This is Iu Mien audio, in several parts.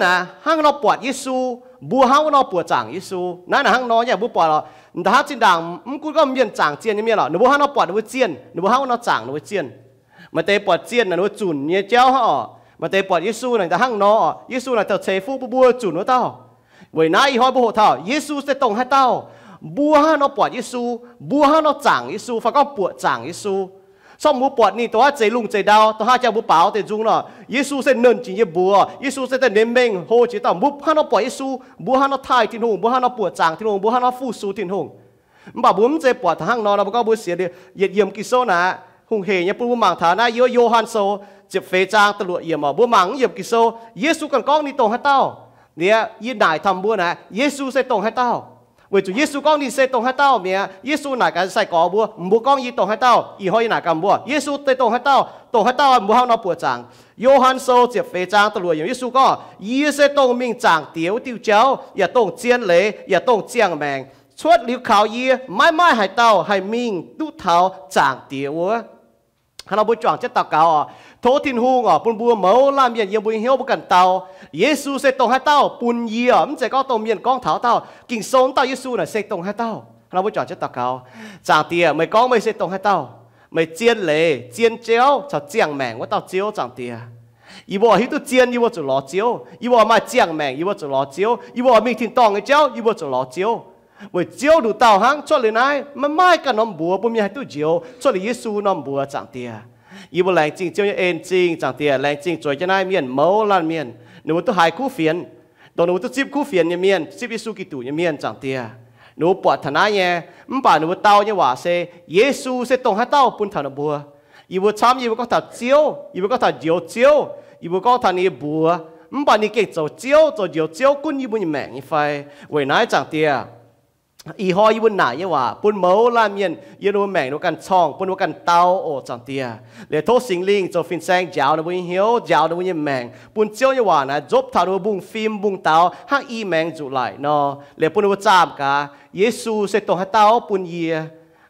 naaic hnangv haaix nor buatc Yesu, mbuo hnangv wuov nor buoqc zaangc Yesu. Naaiv naaic hnangv nor nyei mbuo buatc lorqc, da'hnangv zinh ndaangc mv gunv gorngv mienh zaangc zienh nyei mienh lorqc, ninh mbuo hnangv nor buatc ninh mbuo zienh, ninh mbuo hnangv wuov nor zaangc ninh mbuo zienh. Maaih deix buatc zienh naaic ninh mbuo zunc nyei jauv hnangv oc. Maaih deix buatc Yesu naaic da'hnangv nor oc, Yesu naaic douh ceix fuqv bun mbuo zunc wuov dauh. Weic naaiv ih hnoi mbuo hoqc taux Yesu se dongh haaix dauh, mbuo hnangv nor buatc Yesu, mbuo hnangv nor zaangc Yesu fai gorngv buoqc zaangc Yesu. Corc mbuo buatc ninh dongh haaix zeix lungh zeix ndau, dongh haaix jangx mbuo baaux deix nzung nor, Yesu se nernh jiex yie mbuox, Yesu se dongh ninh mengh hlo jiex dauh. Mbuo hnangv nor buatc Yesu, mbuo hnangv nor taaih Tin-Hungh, mbuo hnangv nor buoqc zaangc Tin-Hungh, mbuo hnangv nor fu-sux Tin-Hungh. Mv baac mbuo mv zeiz buatc da'hnangv nor, mbuo gorngv mbuo sienx liuz yietc yiemc Ging-Sou naaic hungh heic nyei bun mbuo mangc taux naaiv yiem Yo^han Sou ziepc feix zaang da'luoqc yiemc oc. Mbuo mangc mv yiemc Ging-Sou, Yesu ganh gorngv ninh dongh haaix dauh. Liuz yie naaic taux mbuo naaic, Yesu se dongh haaix dauh. Weic zuqc Yesu gorngv ninh se dongh haaix dauh mi'aqv. Yesu naaic gaax sai-gorx mbuo, mbuo gorngv yie dongh haaix dauh. Ih hnoi yie naaic gaax mbuo, Yesu se dongh haaix dauh, dongh haaix dauh mbuo hnangv nor buoqc zaangc. Yo^han Sou ziepc feix zaang da'luoqc yiemc, Yesu gorngv, Yie se dongh mingh zaangc Diex wuov diuh jauv, yaac dongh zien leiz, yaac dongh ziangh maengc. Cuotv liuz kaux yie, maiv maaih haaix dauh haih mingh duqv taux zaangc Diex wuov. Hnangv nor mbuo juangc jienv daux gaux oc. Tov Tin-Hungh oc, bun mbuo mouz laanh mienh yiem mbuo nyei hnyouv mbuo ganh dau, Yesu se dongh haaix dauh bun yie oc. Mv zeiz gorngv dongh mienh gorngv taux dauh. Ging-Sou wuov dauh Yesu naaic se dongh haaix dauh. Hnangv nor mbuo juangc jienv daux gaux. Zaangc Diex, meih gorngv meih se dongh haaix dauh? Meih zien leiz, zien jauv caux ziangh maengc wuov dauh Ziouv, Zaangc Diex. Yie mbuo hiuv duqv zien, yie mbuo zuqc lorz Ziouv. Yie mbuo maaih ziangh maengc, yie mbuo zuqc lorz Ziouv. Yie mbuo mingh tin-dorngh nyei jauv, yih mbuo zuqc lorz Ziouv. Weic Ziouv nduqc dauh hnangv, cuotv liuz naaiv maiv maaih ganh norm mbuox bun mienh haih duqv njoux, cuotv liuz Yesu norm mbuox, Zaangc Diex. Yie mbuo laengz zingh Ziouv nyei en-zingh, Zaangc Diex. Laengz zingh zueiz jienv naaiv mienh mouz laanh mienh, ninh mbuo duqv haiz kuv fienx, dongh ninh mbuo duqv zipv kuv fienx nyei mienh, zipv Yesu Giduc nyei mienh, Zaangc Diex. Ninh mbuo buatc taux naaiv nyei, mv baac ninh mbuo dau nyei waac se, Yesu se dongh haaix dauh bun taux ninh mbuo. Yie mbuo camv, yie mbuo gorngv taux Ziouv, yie mbuo gorngv taux njoux Ziouv, yie mbuo gorngv taux ninh nyei mbuox, mv baac ninh gengh zoux Ziouv, zoux njoux Ziouv gunv yie mbuo nyei maengc nyei fai? Weic naaiv, Zaangc Diex, ih hnoi yie mbuo naaic nyei waac bun mouz laanh mienh yiem ninh mbuo maengc ninh mbuo ganh corngh, bun ninh mbuo ganh dau oc, Zaangc Diex. Liuz tov Singx Lingh zoux fin-saeng njaaux ninh mbuo nyei hnyouv, njaaux ninh mbuo nyei maengc, bun Ziouv nyei waac naaiv nzopv taux ninh mbuo mbungv-fim mbungv-daaux hnangv i maengx nzuqc laic nor. Liuz bun ninh mbuo zaah gaax, Yesu se dongh haaix dauh bun yie.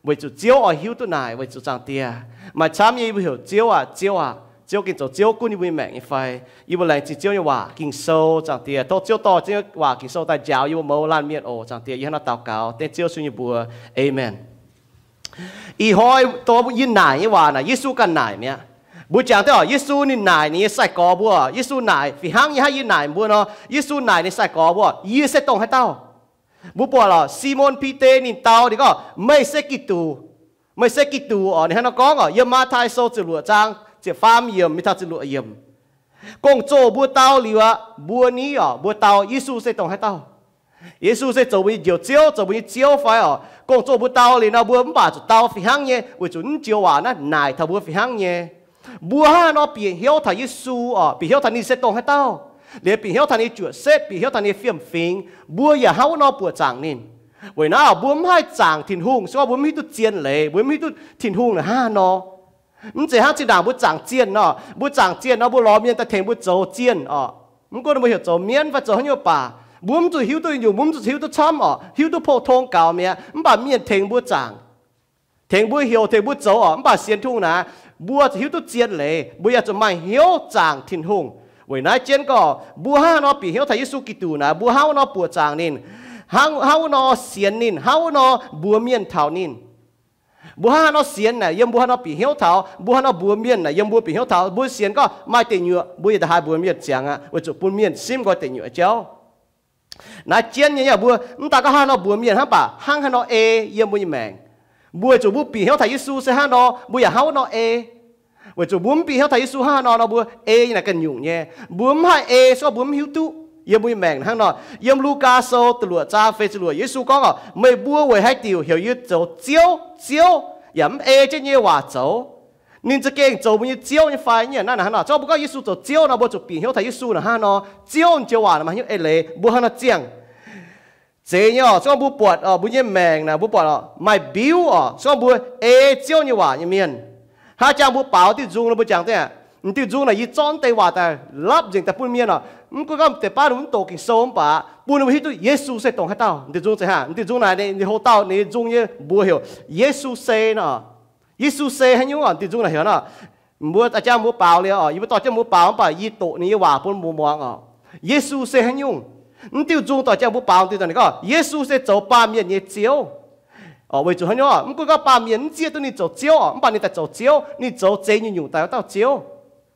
Weic zuqc Ziouv oix hiuv duqv naaic, weic zuqc, Zaangc Diex, maaih camv nyei yie mbuo heuc Ziouv aac, Ziouv aac, Ziouv gengh zoux Ziouv gunv yie mbuo nyei maengc nyei fai? Yie mbuo laengz zingh Ziouv nyei waac Ging-Sou, Zaangc Diex. Tov Ziouv dorh Ziouv nyei waac Ging-Sou daaih njaaux yie mbuo mouz laanh mienh oc, Zaangc Diex. Yie hnangv naaiv daux gaux dengv Ziouv Yesu nyei mbuox, aamen. Ih hnoi dongh yie naaic nyei waac naaic, Yesu ganh naaic mi'aqv. Mbuo jangx deix oc, Yesu ninh naaic ninh nyei sai-gorx mbuo, Yesu naaic fih hnangv nyei hnangv yie naaic mbuo nor, Yesu naaic ninh sai-gorx mbuo, Yie se dongh haaix dauh? Mbuo buatc lorqc, Simon Bide ninh dau ninh gorngv, Meih se Giduc. Meih se Giduc oc. Ninh hnangv nor gorngv oc, yiem Matv^tai Sou ziepc luoqc zaang ziepc faam yiemc mingh taux ziepc luoqc yiemc. Gong-zoh mbuo dau liuz aqv, mbuo ni oc, mbuo dau Yesu se dongh haaix dauh. Yesu se zoux mbuo nyei Njoux Ziouv, zoux mbuo nyei Ziouv fai oc? Gong-zoh mbuo dau liuz nor, mbuo mv baac zuqc dau fih hnangv nyei, weic zuqc naaiv joux waac naaiv naaic taux mbuo fih hnangv nyei. Mbuo hnangv haaix nor bieqc hnyouv taux Yesu oc, bieqc hnyouv taux ninh se dongh haaix dauh, liuz bieqc hnyouv taux ninh nyei juoqc setv, bieqc hnyouv taux ninh nyei fiem-fingx, mbuo yaac hnangv wuov nor buoqc zaangc ninh. Weic naaiv mbuo mv haih zaangc Tin-Hungh se gorngv mbuo mv hiuv duqv zien leiz, mbuo mv hiuv duqv Tin-Hungh naaic hnangv haaix nor. Mv zeiz hnangv zinh ndaangc mbuo zaangc zienh nor, mbuo zaangc zienh nor mbuo lorz mienh daaih tengx mbuo zoux zienh oc. Mv gunv mbuo heuc zoux mienv fai zoux haaix nyungc baac, mbuo mv zuqc hiuv duqv nyungc, mbuo mv zuqc hiuv duqv camv oc, hiuv duqv pou-tong gaux mi'aqv. Mv baac mienh tengx mbuo zaangc, tengx mbuo heuc, tengx mbuo zoux oc. Mv baac sienx Tin-Hungh naaic, mbuo zuqc hiuv duqv zien leiz, mbuo yaac zuqc maaih hnyouv zaangc Tin-Hungh. Weic naaiv jienv gorngv mbuo hnangv haaix nor bieqc hnyouv taux Yesu Giduc naaic, mbuo hnangv wuov nor buoqc zaangc ninh, hnangv, hnangv wuov nor sienx ninh, hnangv wuov nor mbuox mienh taux ninh. Mbuo hnangv haaix nor sienx naaic, yiem mbuo haaix nor bieqc hnyouv taux, mbuo haaix nor mbuox mienh naaic, yiem mbuo bieqc hnyouv taux. Mbuo sienx gorngv maaih deic nyuoqc, mbuo yietc da'haaix mbuox mienh ziangx aqv, weic zuqc bun mienh simv nqoi deic nyuoqc jauv. Naaiv jienv nyei, mbuo mv daaih gorngv hnangv haaix nor mbuox mienh hnangv, mv baac hnangv haaix nor ei yiem mbuo nyei maengc. Mbuo weic zuqc mbuo bieqc hnyouv taux Yesu se hnangv nor, mbuo yaac hnangv wuov nor ei. Weic zuqc mbuo mv bieqc hnyouv taux Yesu hnangv haaix nor nor, mbuo ei nyei naaic ganh nyungc nyei. Mbuo mv haih ei se gorngv mbuo mv hiuv duqv yiem mbuo nyei maengc hnangv nor. Yiem Lugaa Sou da'luoqc zaang feix ziepc luoqc, Yesu gorngv oc, Meih mbuo weic haaix diuc heuc yie zoux Ziouv, Ziouv, yaac mv ei jienv yie nyei waac zoux? Ninh za'gengh zoux mbuo nyei Ziouv nyei fai? Nyei naaiv hnangv nor, se gorngv mbuo gorngv Yesu zoux Ziouv nor, mbuo zuqc bieqc hnyouv taux Yesu naaic hnangv nor, Ziouv joux waac naaic maaih hnyouv eix leiz mbuo hnangv nor ziangh. Zeiz nyei oc, se gorngv mbuo buatc oc, mbuo nyei maengc naaic mbuo buatc oc, maaih mbiuv oc, se gorngv mbuo ei Ziouv nyei waac nyei mienh, haaix jangx mbuo baaux diuh nzung nor, mbuo jangx deix aqv, m'diuh nzung naaic yie zorqv deix waac daaih lapv nzengc daaih bun mienh oc. Mv gunv gorngv deix baav ninh mv doqc Ging-Sou mv baac bun ninh mbuo hiuv duqv Yesu se dongh haaix dauh. M'diuh nzung zeiz hnangv, m'diuh nzung naaic ninh houx dauh ninh nzung nyei mbuox heuc Yesu se nor. Yesu se haaix nyungc oc? M'diuh nzung naaic heuc nor. Mbuo jangx mbuo baaux liuz oc, yie mbuo dorh jienv mbuo baaux mv baac yie doqc ninh nyei waac bun mbuo muangx oc. Yesu se haaix nyungc? Mv diuh nzung doic jang mbuo baaux diuh daaih ninh gorngv Yesu se zoux baamh mienh nyei Ziouv. Weic zuqc haaix nyungc? Mv gunv gorngv baamh mienh mv zieqv duqv ninh zoux Ziouv oc, mv baac ninh daaih zoux Ziouv, ninh zoux zeix nyungc-nyungc daaih wuov dauh Ziouv.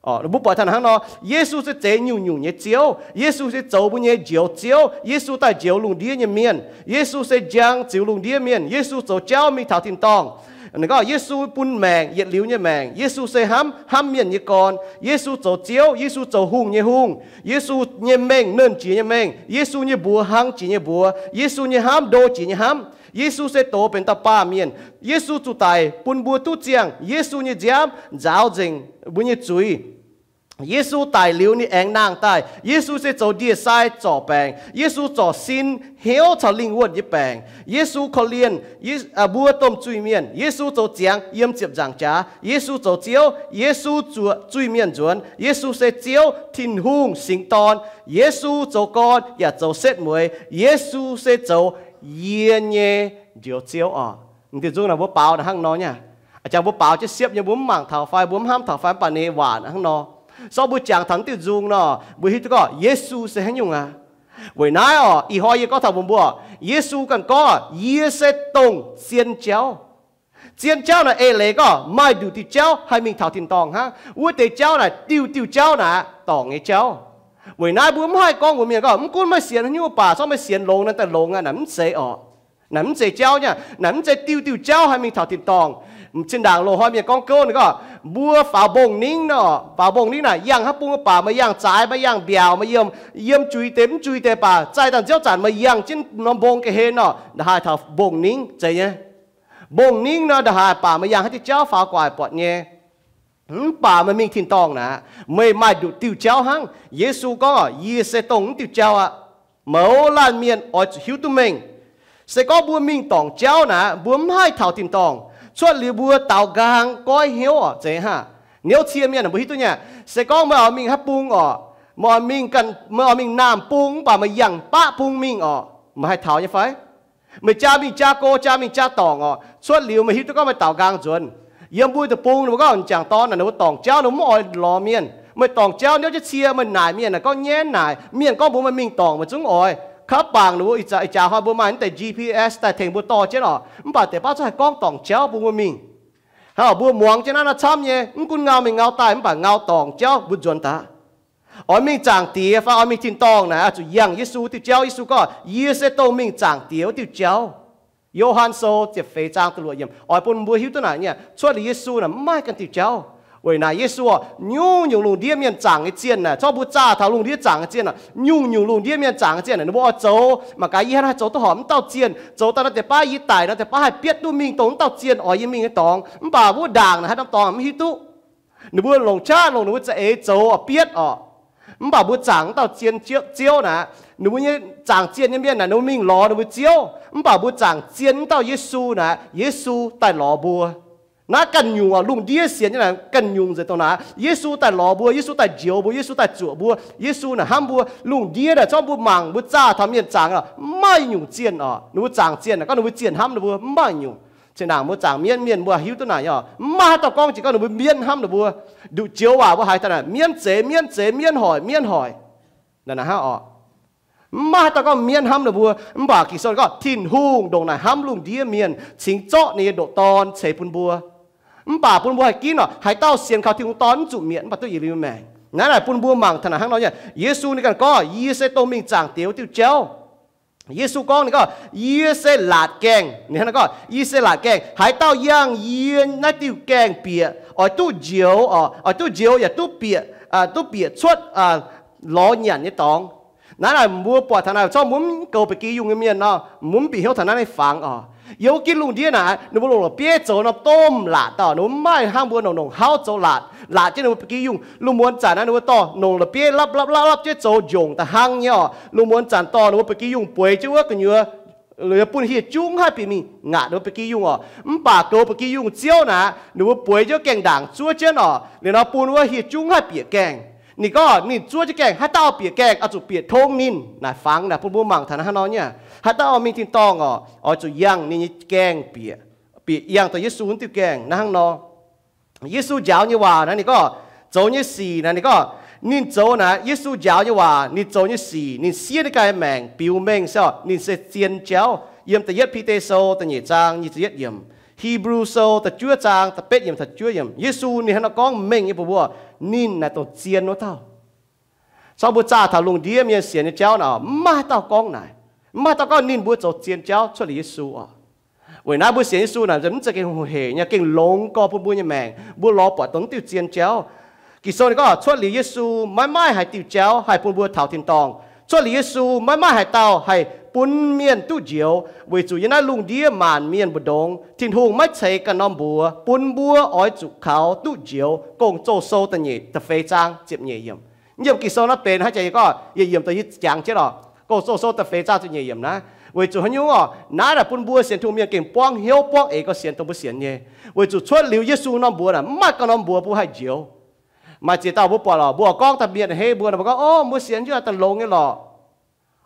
Mbuo buatc taux hnangv nor, Yesu se zeix nyungc-nyungc nyei Ziouv. Yesu se zoux mbuo nyei Njoux Ziouv. Yesu daaih njoux lungh ndiev nyei mienh. Yesu se njang ziux lungh ndiev mienh. Yesu zoux jauv mingh taux tin-dorngh. Ninh gorngv Yesu bun maengc, yietc liuz nyei maengc. Yesu se hnamv, hnamv mienh nyei gorn. Yesu zoux Ziouv. Yesu zoux hungh nyei hungh. Yesu nyei mengh, nernh jiex nyei mengh. Yesu nyei mbuox, hlang jiex nyei mbuox. Yesu nyei hnamv, ndo jiex nyei hnamv. Yesu se doz benx dauh baamh mienh. Yesu zuqc daic bun mbuo duqv ziangh Yesu nyei nziaamv nzaaux nzengc mbuo nyei zuiz. Yesu daic liuz ninh aengx nangh daaih. Yesu se zoux ndie-sai zorc baengc. Yesu zorc sin, hnyouv caux lingh wuonh nyei baengc. Yesu korv-lienh mbuo domh zuiz-mienh. Yesu zoux ziangx yiem ziepc nzaangc jaax. Yesu zoux Ziouv. Yesu zuoqc zuiz-mienh nzuonx. Yesu se Ziouv, Tin-Hungh, Singx Dorn. Yesu zoux gorn yaac zoux setv mueiz. Yesu se zoux yie nyei Njoux Ziouv oc. M'diuh nzung naaic mbuo baaux naaic hnangv nor nyei. Jangx mbuo baaux jienv siepv nyei, mbuo mv mangc taux fai mbuo mv hnamv taux fai, mv baac ninh waac hnangv nor. Sorng mbuo jangx taux m'diuh nzung nor, mbuo hiuv duqv gorngv Yesu se haaix nyungc aqv. Weic naaiv oc, ih hnoi yie gorngv taux mbuo, mbuo, Yesu ganh gorngv, Yie se dongh zien jauv. Zien jauv naaic eix leiz gorngv maaih nduqc diuh jauv haih mingh taux tin-dorngh hnangv. Wuov deix jauv naaic diuh diuh jauv naaic dorngc nyei jauv. Weic naaiv mbuo mv haih gorngv mbuox mienh gorngv, mv gunv meih sienx haaix nyungc baac, sorng meih sienx longx naaic daaih longx aqv. Naaic mv zeiz oc. Naaic mv zeiz jauv nyei. Naaic mv zeiz diuh diuh jauv haih mingh taux tin-dorngh. Zinh ndaangc loz-hnoi mienh gorngv gouv ninh gorngv, mbuo faaux mbong-ningv nor, faaux mbong-ningv naaic yangh haaix bung baac meih yangh zaaix, meih yangh mbiaauc, meih yiem, yiem juix deix mv juix deix baac, zaih daaih nziouv zanc meih yangh jienv norm mbong ga'hlen nor, haih taux mbong-ningv zeiz nyei. Mbong-ningv nor, nda'haaix baac meih yangh haaix diuh jauv faaux gu'nguaaic buatc nyei. Mv baac meih mingh tin-dorngh naaic, meih maaih nduqc diuh jauv hnangv. Yesu gorngv, Yie se dongh mv diuh jauv aqv. Mouz laanh mienh oix zuqc hiuv duqv mengh. Se gorngv mbuo mingh dorngc jauv naaic, mbuo mv haih taux tin-dorngh. Cuotv liuz mbuo daaux nqaang goiv hnyouv oc, zeiz hnangv. Niouv cie mienh mbuo hiuv duqv nyei. Se gorngv meih oix mingh haaix bung oc, meih oix mingh ganh, meih oix mingh naamh bung mv baac meih yangh baqv bung mingh oc, meih haih taux nyei fai? Meih jaa mingh jaa go, jaa mingh jaa dorngc oc, cuotv liuz meih hiuv duqv gorngv meih daaux nqaang nzuonx. Yiem mbuo deic-bung ninh mbuo gorngv m'jangc dorn naaic ninh mbuo dorngc jauv ninh mbuo mv oix lorz mienh. Meih dorngc jauv niouv jienv cie, meih naaic mienh naaic gorngv nyaiv naaic, mienh gorngv mbuox meih mingh dorngc meih zungv oix. Kaav bangc ninh mbuo ih jaax hnoi mbuo maaih naaiv deix G P S daaih tengx mbuo dorh jienv oc, mv baac deix baav zungv haih gorngv dorngc jauv bun mbuo mingh. Hnangv mbuo muangx jienv naaiv, naaiv camv nyei, mv gunv ngau mingh ngau daaih mv baac ngau dorngc jauv mbuo nzuonx daaih. Oix mingh Zaangc Diex fai oix mingh tin-dorngh naaic, oix zuqc yangh Yesu diuh jauv. Yesu gorngv, Yie se dongh mingh Zaangc Diex wuov diuh jauv. Yo^han Sou ziepc feix zaang da'luoqc yiemc oix bun mbuo hiuv duqv naaic nyei, cuotv liuz Yesu naaic mv maaih ganh diuh jauv. Weic naaic Yesu oc, nyungc-nyungc lungh ndiev mienh zaangc nyei zienh naaic, zorqv mbuo zaah taux lungh ndiev zaangc nyei zienh oc, nyungc-nyungc lungh ndiev mienh zaangc nyei zienh naaic, ninh mbuo oix zoux mangc gaax yie hnangv haaix zoux duqv horpc mv dauh zienh, zoux daaih naaiv deix baav yie daic nor, deix baav haih bietv duqv mingh dongh mv dauh zienh oix yie mingh nyei dorngx. Mv baac wuov ndaangc naaic haaix norm dorngx mv hiuv duqv. Ninh mbuo longc qaqv longc ninh mbuo za'eix zoux oix bietv oc. Mv baac mbuo zaangc mv dauh zien Ziouv naaic, ninh mbuo nyei zaangc zienh nyei mienh naaic, ninh mbuo mingh lorz ninh mbuo Ziouv. Mv baac mbuo zaangc zienh mv dauh Yesu naaic, Yesu daaih lorz mbuo. Naaiv ganh nyungc oc, lungh ndiev sienx nyei naaic ganh nyungc nzengc dongh naaic. Yesu daaih lorz mbuo, Yesu daaih njoux mbuo, Yesu daaih zuoqc mbuo, Yesu naaic hnamv mbuo. Lungh ndiev naaic zorqv mbuo mangc, mbuo zaah taux mienh zaangc, mv maaih nyungc zienh oc. Ninh mbuo zaangc zienh naaic gorngv ninh mbuo zienh hnamv ninh mbuo, mv maaih nyungc. Zinh ndaangc mbuo zaangc mienv mienh mbuo hiuv duqv naaic oc, mv maah haaix dauh gorngv jiex gorngv ninh mbuo mienv hnamv ninh mbuo. Nduqc joux waac mbuo haiz daaih naaic, mienv zeiz, mienv zeiz, mienv hoic, mienv hoic. Naaic hnangv oc. Mv maah haaix dauh gorngv mienv hnamv ninh mbuo, mv baac Ging-Sou gorngv Tin-Hungh ndongc naaic hnamv lungh ndiev mienh, cingx zorqv ninh nyei ndoqc Dorn ceix bun mbuo. Mv baac bun mbuo haih ginv oc, haaix dauh sienx kaux Tin-Hungh Dorn mv zuqc mietc, mv baac duqv yietc liuz maengc. Naaiv naaic bun mbuo mangc taux naaic hnangv nor nyei. Yesu ninh ganh gorngv, Yie se dongh mingh Zaangc Diex wuov diuh jauv. Yesu gorngv ninh gorngv, Yie se laatc gaengh. Ninh hnangv naaiv gorngv, Yie se laatc gaengh. Haaix dauh yangh yie naaiv diuh gaengh bieqc oix duqv njoux oc, oix duqv njoux yaac duqv bieqc, duqv bieqc cuotv lorz nyanc nyei dorngx. Naaiv naaic mbuo buatc taux naaic, corc mbuo mv goux ba'gi yungh nyei mienh nor, mbuo mv bieqc hnyouv taux naaiv nyei fangx oc. Yiem wuov ginv lungh ndiev naaic, ninh mbuo longc la'bieiv zoux norm domh laatc dauh, ninh mbuo mv maaih hnangv mbuo nongc nongc hauv zoux laatc, laatc jienv ninh mbuo ba'gi yungh. Lungh muonz zanc naaic ninh mbuo dorh nongc la'bieiv lapv lapv lapv lapv jienv zoux njongc da'hang nyei oc. Lungh muonz zanc dorh ninh mbuo ba'gi yungh bueix jienv wuov gu'nyuoz, bun hieh juv mv haih bieqc mingh ngaatc ninh mbuo ba'gi yungh oc. Mv baac goux ba'gi yungh Ziouv naaic, ninh mbuo bueix jienv gaengh ndaangc zuov jienv oc. Liuz nor bun wuov hieh juv mv haih bieqc gaengh. Ninh gorngv ninh zuov jienv gaengh, haaix dauh bieqc gaengh oix zuqc bieqc tong ninh. Naaic fangx naaic bun mbuo mangc taux naaiv hnangv nor nyei. Haaix dauh mingh tin-dorngh oc, oix zuqc yangh ninh nyei gaengh bieqc, bieqc yangh dorh Yesu wuov diuh gaengh naaiv hnangv nor. Yesu njaaux nyei waac naaiv ninh gorngv, zoux nyei sic naaiv ninh gorngv, Ninh zoux naaic, Yesu njaaux nyei waac, ninh zoux nyei sic, ninh siev ninh ganh nyei maengc biux mengh se ninh se zien jauv. Yiem da'yietv Bide Sou da'nyeic zaang nyic ziepc yietv yiemc, Hipv^lu Sou da'juov zaang da'betv yiemc taux juov yiemc, Yesu ninh hnangv naaiv gorngv mengh nyei mbuox mbuo, ninh naaic dongh zien wuov dauh. Cong mbuo zaah taux lungh ndiev mienh sienx nyei jauv naaic, mv maaih dauh gorngv naaic, mv maaih dauh gorngv ninh mbuo zoux zien jauv cuotv liuz Yesu oc. Weic naaiv mbuo sienx Yesu naaic mv zeiz gengh hungh hec nyei, gengh longx gorx bun mbuo nyei maengc, mbuo lorz buatc dongh diuh zien jauv. Ging-Sou ninh gorngv cuotv liuz Yesu maiv maaih haaix diuh jauv haih bun mbuo taux tin-dorngh. Cuotv liuz Yesu maiv maaih haaix dauh haih bun mienh duqv njoux, weic zuqc yiem naaiv lungh ndiev maanc mienh mbu'ndongx Tin-Hungh maiv ceix ganh norm mbuox bun mbuo oix zuqc kaux duqv njoux. Gong-Zoh Sou da'nyeic, da'feix zaang ziepc nyeic yiemc. Yiem Ging-Sou naaiv benx hnangv jiex yie gorngv yietc yiemc dongh yie jangx jienv oc. Gong-Zoh Sou da'feix zaang ziepc nyeic yiemc naaiv. Weic zuqc haaix nyungc oc, naaiv naaic bun mbuo sienx Tin-Hungh mienh gengh buangv hnyouv buangv eix gorx sienx dongh mbuo sienx nyei. Weic zuqc cuotv liuz Yesu norm mbuox naaic mv maaih ganh norm mbuox bun haih njoux. Maaih ziex dauh mbuo buatc lorqc, mbuo gorngv daaih mienh hei mbuo, mbuo gorngv, o, mbuo sienx jienv daaih longx nyei lorqc.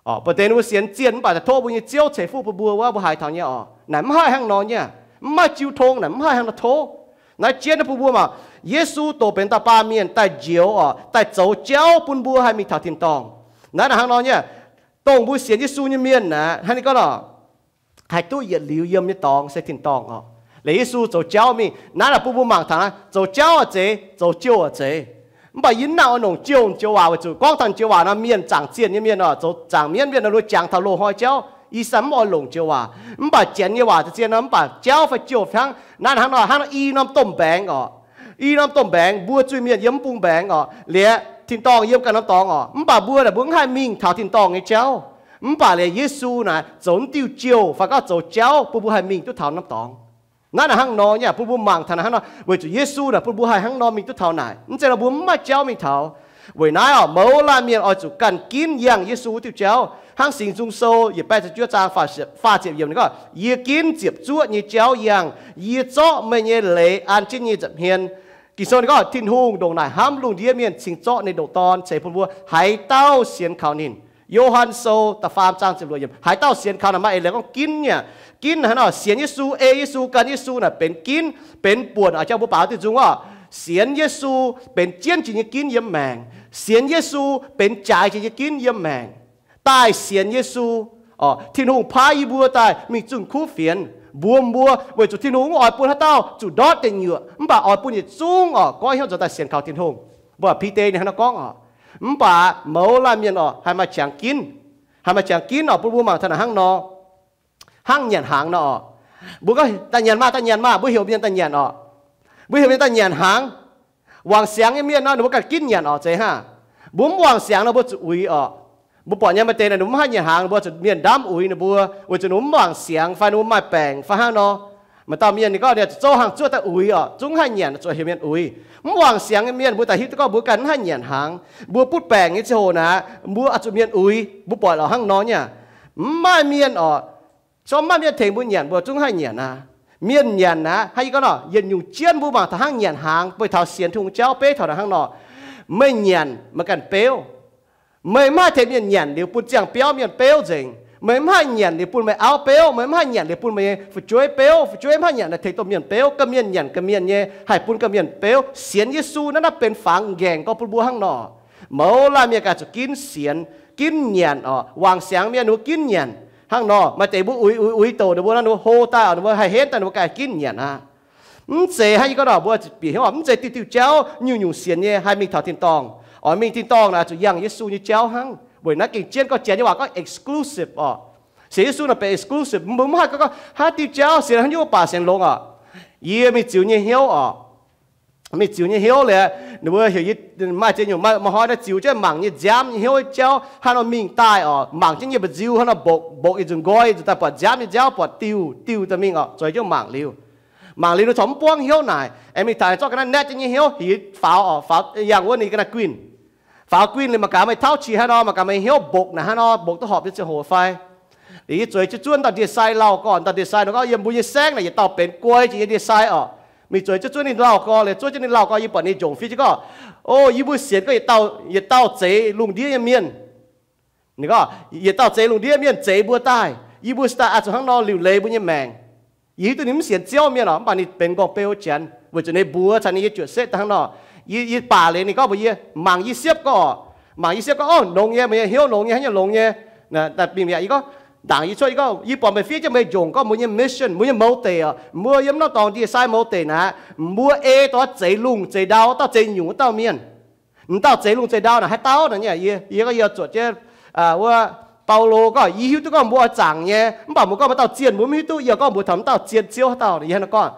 Mbuo deix ninh mbuo sienx zienh mv baac daaih tov mbuo nyei Ziouv ceix fuqv bun mbuo wuov, mbuo haiz taux nyei oc. Naaic mv haih hnangv nor nyei. Mv maaih jiu tong naaic mv haih hnangv nor tov. Naaiv jienv naaiv bun mbuo mangc, Yesu doqc benx dauh baamh mienh daaih njoux oc, daaih zoux jauv bun mbuo haih mingh taux tin-dorngh. Naaiv naaic hnangv nor nyei. Dongh mbuo sienx Yesu nyei mienh naaic, hnangv ninh gorngv lorqc, haih duqv yietc liuz yiem nyei dorngx se tin-dorngh oc. Liuz Yesu zoux jauv mingh. Naaiv naaic bun mbuo mangc taux naaiv, zoux jauv a'zeiz, zoux jouh a'zeiz. Mv baac yie mv nangc oix longc jouh, jouh waac weic zuqc gorngv taux jouh waac nor mienh zaangc zienh nyei mienh oc, zoux zaangc mienv mienh nor luo jangx taux loz-hnoi jauv. Yie sai mv oix longc jouh waac. Mv baac janx nyei waac zienh nor mv baac jauv fai jouh fai hnangv. Naaiv hnangv nor, hnangv nor i norm domh mbaengx oc. I norm domh mbaengx mbuo zuiz-mienh yiem mv bung mbaengx oc, liuz tin-dorngh yiem ganh norm dorngx oc. Mv baac mbuo naaic mbuo mv haih mingh taux tin-dorngh nyei jauv. Mv baac liuz Yesu naaic zoux diuh jouh fai gorngv zoux jauv bun mbuo haih mingh duqv taux norm dorngx. Naaiv naaic hnangv nor nyei, bun mbuo mangc taux naaic hnangv nor, weic zuqc Yesu naaic bun mbuo haih hnangv nor mingh duqv taux naaic. Mv zeiz nor mbuo mv maaih jauv mingh taux. Weic naaiv oc, mouz laanh mienh oix zuqc ganh ginv yangh Yesu wuov diuh jauv. Hnangv Singx Nzung Sou yietc baeqv ziepc juov zaang faah ziepc yiemc ninh gorngv, yie ginv ziepc zuoqv nyei jauv yangh, yie zorqv meih nyei leiz an jienv nyei nza'hmien. Ging-Sou ninh gorngv Tin-Hungh ndongc naaic hnamv lungh ndiev mienh cingx zorqv ninh ndoqc Dorn ceix bun mbuo, haaix dauh sienx kaux ninh. Yo^han Sou da'faam zaang ziepc luoqc yiemc, haaix dauh sienx kaux naaic maaih eix leiz gorngv ginv nyei. Ginv hnangv nor, sienx Yesu, ei Yesu, gan Yesu naaic benx ginv, benx buonc oc. Jang mbuo baaux diuh nzung oc, sienx Yesu benx jienv jiex nyei ginv yiem maengc. Sienx Yesu benx jaaix jiex nyei ginv yiem maengc. Daaih sienx Yesu, Tin-Hungh paaiv yie mbuo daaih mingh zunh kuv fienx, mbuox mbuo weic zuqc Tin-Hungh mv oix bun haaix dauh zuqc ndortv deic nyuoqc, mv baac oix bun yietc zungv oc goiv hnyouv nzuonx daaih sienx kaux Tin-Hungh. Mbuo Bide ninh hnangv nor gorngv oc. Mv baac mouz laanh mienh oc, haih maaih qangx ginv, haih maaih qangx ginv oc. Bun mbuo mangc taux naaic hnangv nor, hnangv nyanc hnaangx nor oc. Mbuo gorngv daaih nyanc maah, daaih nyanc maah, mbuo heuc mienh daaih nyanc oc. Mbuo heuc mienh daaih nyanc hnaangx. Wangc siangx nyei mienh nor ninh mbuo ganh ginv nyanc oc, zeiz hnangv. Mbuo mv wangc siangx nor mbuo zuqc uix oc. Mbuo buatc nyei maaih deix naaic ninh mbuo mv haih nyanc hnaangx, ninh mbuo zuqc mienh ndamv uix ninh mbuo, weic zuqc ninh mbuo mv wangc siangx fai ninh mbuo maaih baengc fai hnangv nor. Maaih dauh mienh ninh gorngv ninh zuqc zouv hnaangx zuov daaih uix oc, zungv haih nyanc, zuqc heuc mienh uix. Mv wangc siangx nyei mienh mbuo daaih hiuv duqv gorngv mbuo ganh mv haih nyanc hnaangx, mbuo butv baengc nyei ziangh hoc naaic mbuo oix zuqc mienh uix. Mbuo buatc lorqc hnangv nor nyei. Mv maaih mienh oc, corc mv maaih mienh tengx mbuo nyanc, mbuo zungv haih nyanc aqv. Mienh nyanc aqv. Hnangv yie gorngv nor, yietc nyungc jienv mbuo mangc taux hnangv nyanc hnaangx, beiv taux sienx Tin-Hungh jauv beiv taux naaic hnangv nor, meih nyanc meih ganh beuv. Meih mv haih tengx mienh nyanc liuz bun ziangh biauv mienh beuv nzengc. Meih mv haih nyanc liuz bun meih auv beuv. Meih mv haih nyanc liuz bun meih nyei fu'jueiv beuv. Fu'jueiv mv haih nyanc tengx dongh mienh beuv. Ganh mienh nyanc ganh mienh nyei, haih bun ganh mienh beuv. Sienx Yesu naaiv, naaiv benx fangx nqaengc gorx bun mbuo hnangv nor. Mouz laanh mienh ganh zuqc ginv sienx, ginv nyanc oc. Wangc siangx mienh ninh mbuo ginv nyanc hnangv nor. Maaih deix mbuo uix uix uix douc ninh mbuo nor, ninh mbuo hlo daaih oc, ninh mbuo haih henv daaih ninh mbuo ganh ginv nyanc aqv. Mv zeiz hnangv yie gorngv nor, mbuo bieqc hnyouv oc, mv zeiz diuh diuh jauv nyungc-nyungc sienx nyei haih mingh taux tin-dorngh. Oix mingh tin-dorngh naaic zuqc yangh Yesu nyei jauv hnangv. Weic naaiv gengh jienv gorngv Janx nyei waac gorngv exclusive oc. Sienx Yesu naaic benx exclusive, mbuo mv haih gorngv gorngv haaix diuh jauv sienx haaix nyungc mv baac sienx longx oc. Yie mingh ziux nyei hnyouv oc. Mingh ziux nyei hnyouv liuz, ninh mbuo heuc yie, maaih ziex nyungc, maaih hnoi naaiv ziux jienv mangc nyei nziaamv nyei hnyouv jauv hnangv nor mingh daaih oc. Mangc jienv nyei mba'nziu hnangv nor mbokc, mbokc yie nzunc nqoi, nzunc daaih buatc nziaamv nyei jauv buatc diuh diuh daaih mingh oc. Zueiz jienv mangc liuz, mangc liuz ninh corc mv buangv hnyouv naaic. Aengx mingh taux zorqv ga'naaiv naetv jienv nyei hnyouv heuc yie faaux oc, faaux yangh wuov ninh ga'naaiv guinh. Faaux guinh liuz mangc gaax meih tauv qiex hnangv nor, mangc gaax meih hnyouv mbokc naaic hnangv nor, mbokc duqv horpc nyei ziangh hoc fai. Liuz yie zueiz jienv zuov dauh ndie-sai lauh gorx, dauh ndie-sai nor gorngv yiem mbuo nyei saengv naaic yietc dauh benx guai jiex nyei ndie-sai oc. Mingh zueiz jienv zuov ninh lauh gorx, liuz zuov jienv ninh lauh gorx yie buatc ninh njongc fiev jienv gorngv, o, yie mbuo sienx gorngv yietc dauh, yietc dauh zeix lungh ndiev nyei mienh. Ninh gorngv yietc dauh zeix lungh ndiev mienh zeix mbuo daaih, yie mbuo se daaih oix zuqc hnangv nor liuc leiz mbuo nyei maengc. Yie hiuv duqv ninh mv sienx Ziouv mienh oc, mv baac ninh benx m'nqorngv beu wuov janx weic zuqc ninh mbuox caux ninh nyei juoqc setv daaih hnangv nor. Yie, yie baac liuz ninh gorngv mbuox yie, mangc yie siepv gorngv, mangc yie siepv gorngv, o, longx nyei, meih nyei hnyouv longx nyei, haaix nyungc longx nyei. Mingh mi'aqv, yie gorngv, ndaangc yie cuotv, yie gorngv, yie buatc meih fiev jienv meih njongc gorngv mbuo nyei mission, mbuo nyei motive oc, mbuo yiem norm dorngx ndie-sai motive naaic, mbuo ei dongh zeix lungh zeix ndau, dauh zeix nyungc wuov dauh mienh. M'dauh zeix lungh zeix ndau naaic haaix dauh naaic, yie, yie gorngv yie zuotc jienv wuov Baulo gorngv, yie hiuv duqv gorngv mbuo oix zaangc nyei, mv baac mbuo gorngv maaih dauh zienh mbuo mv hiuv duqv, yie gorngv mbuox taux m'dauh zienh Ziouv haaix dauh, yie hnangv nor gorngv.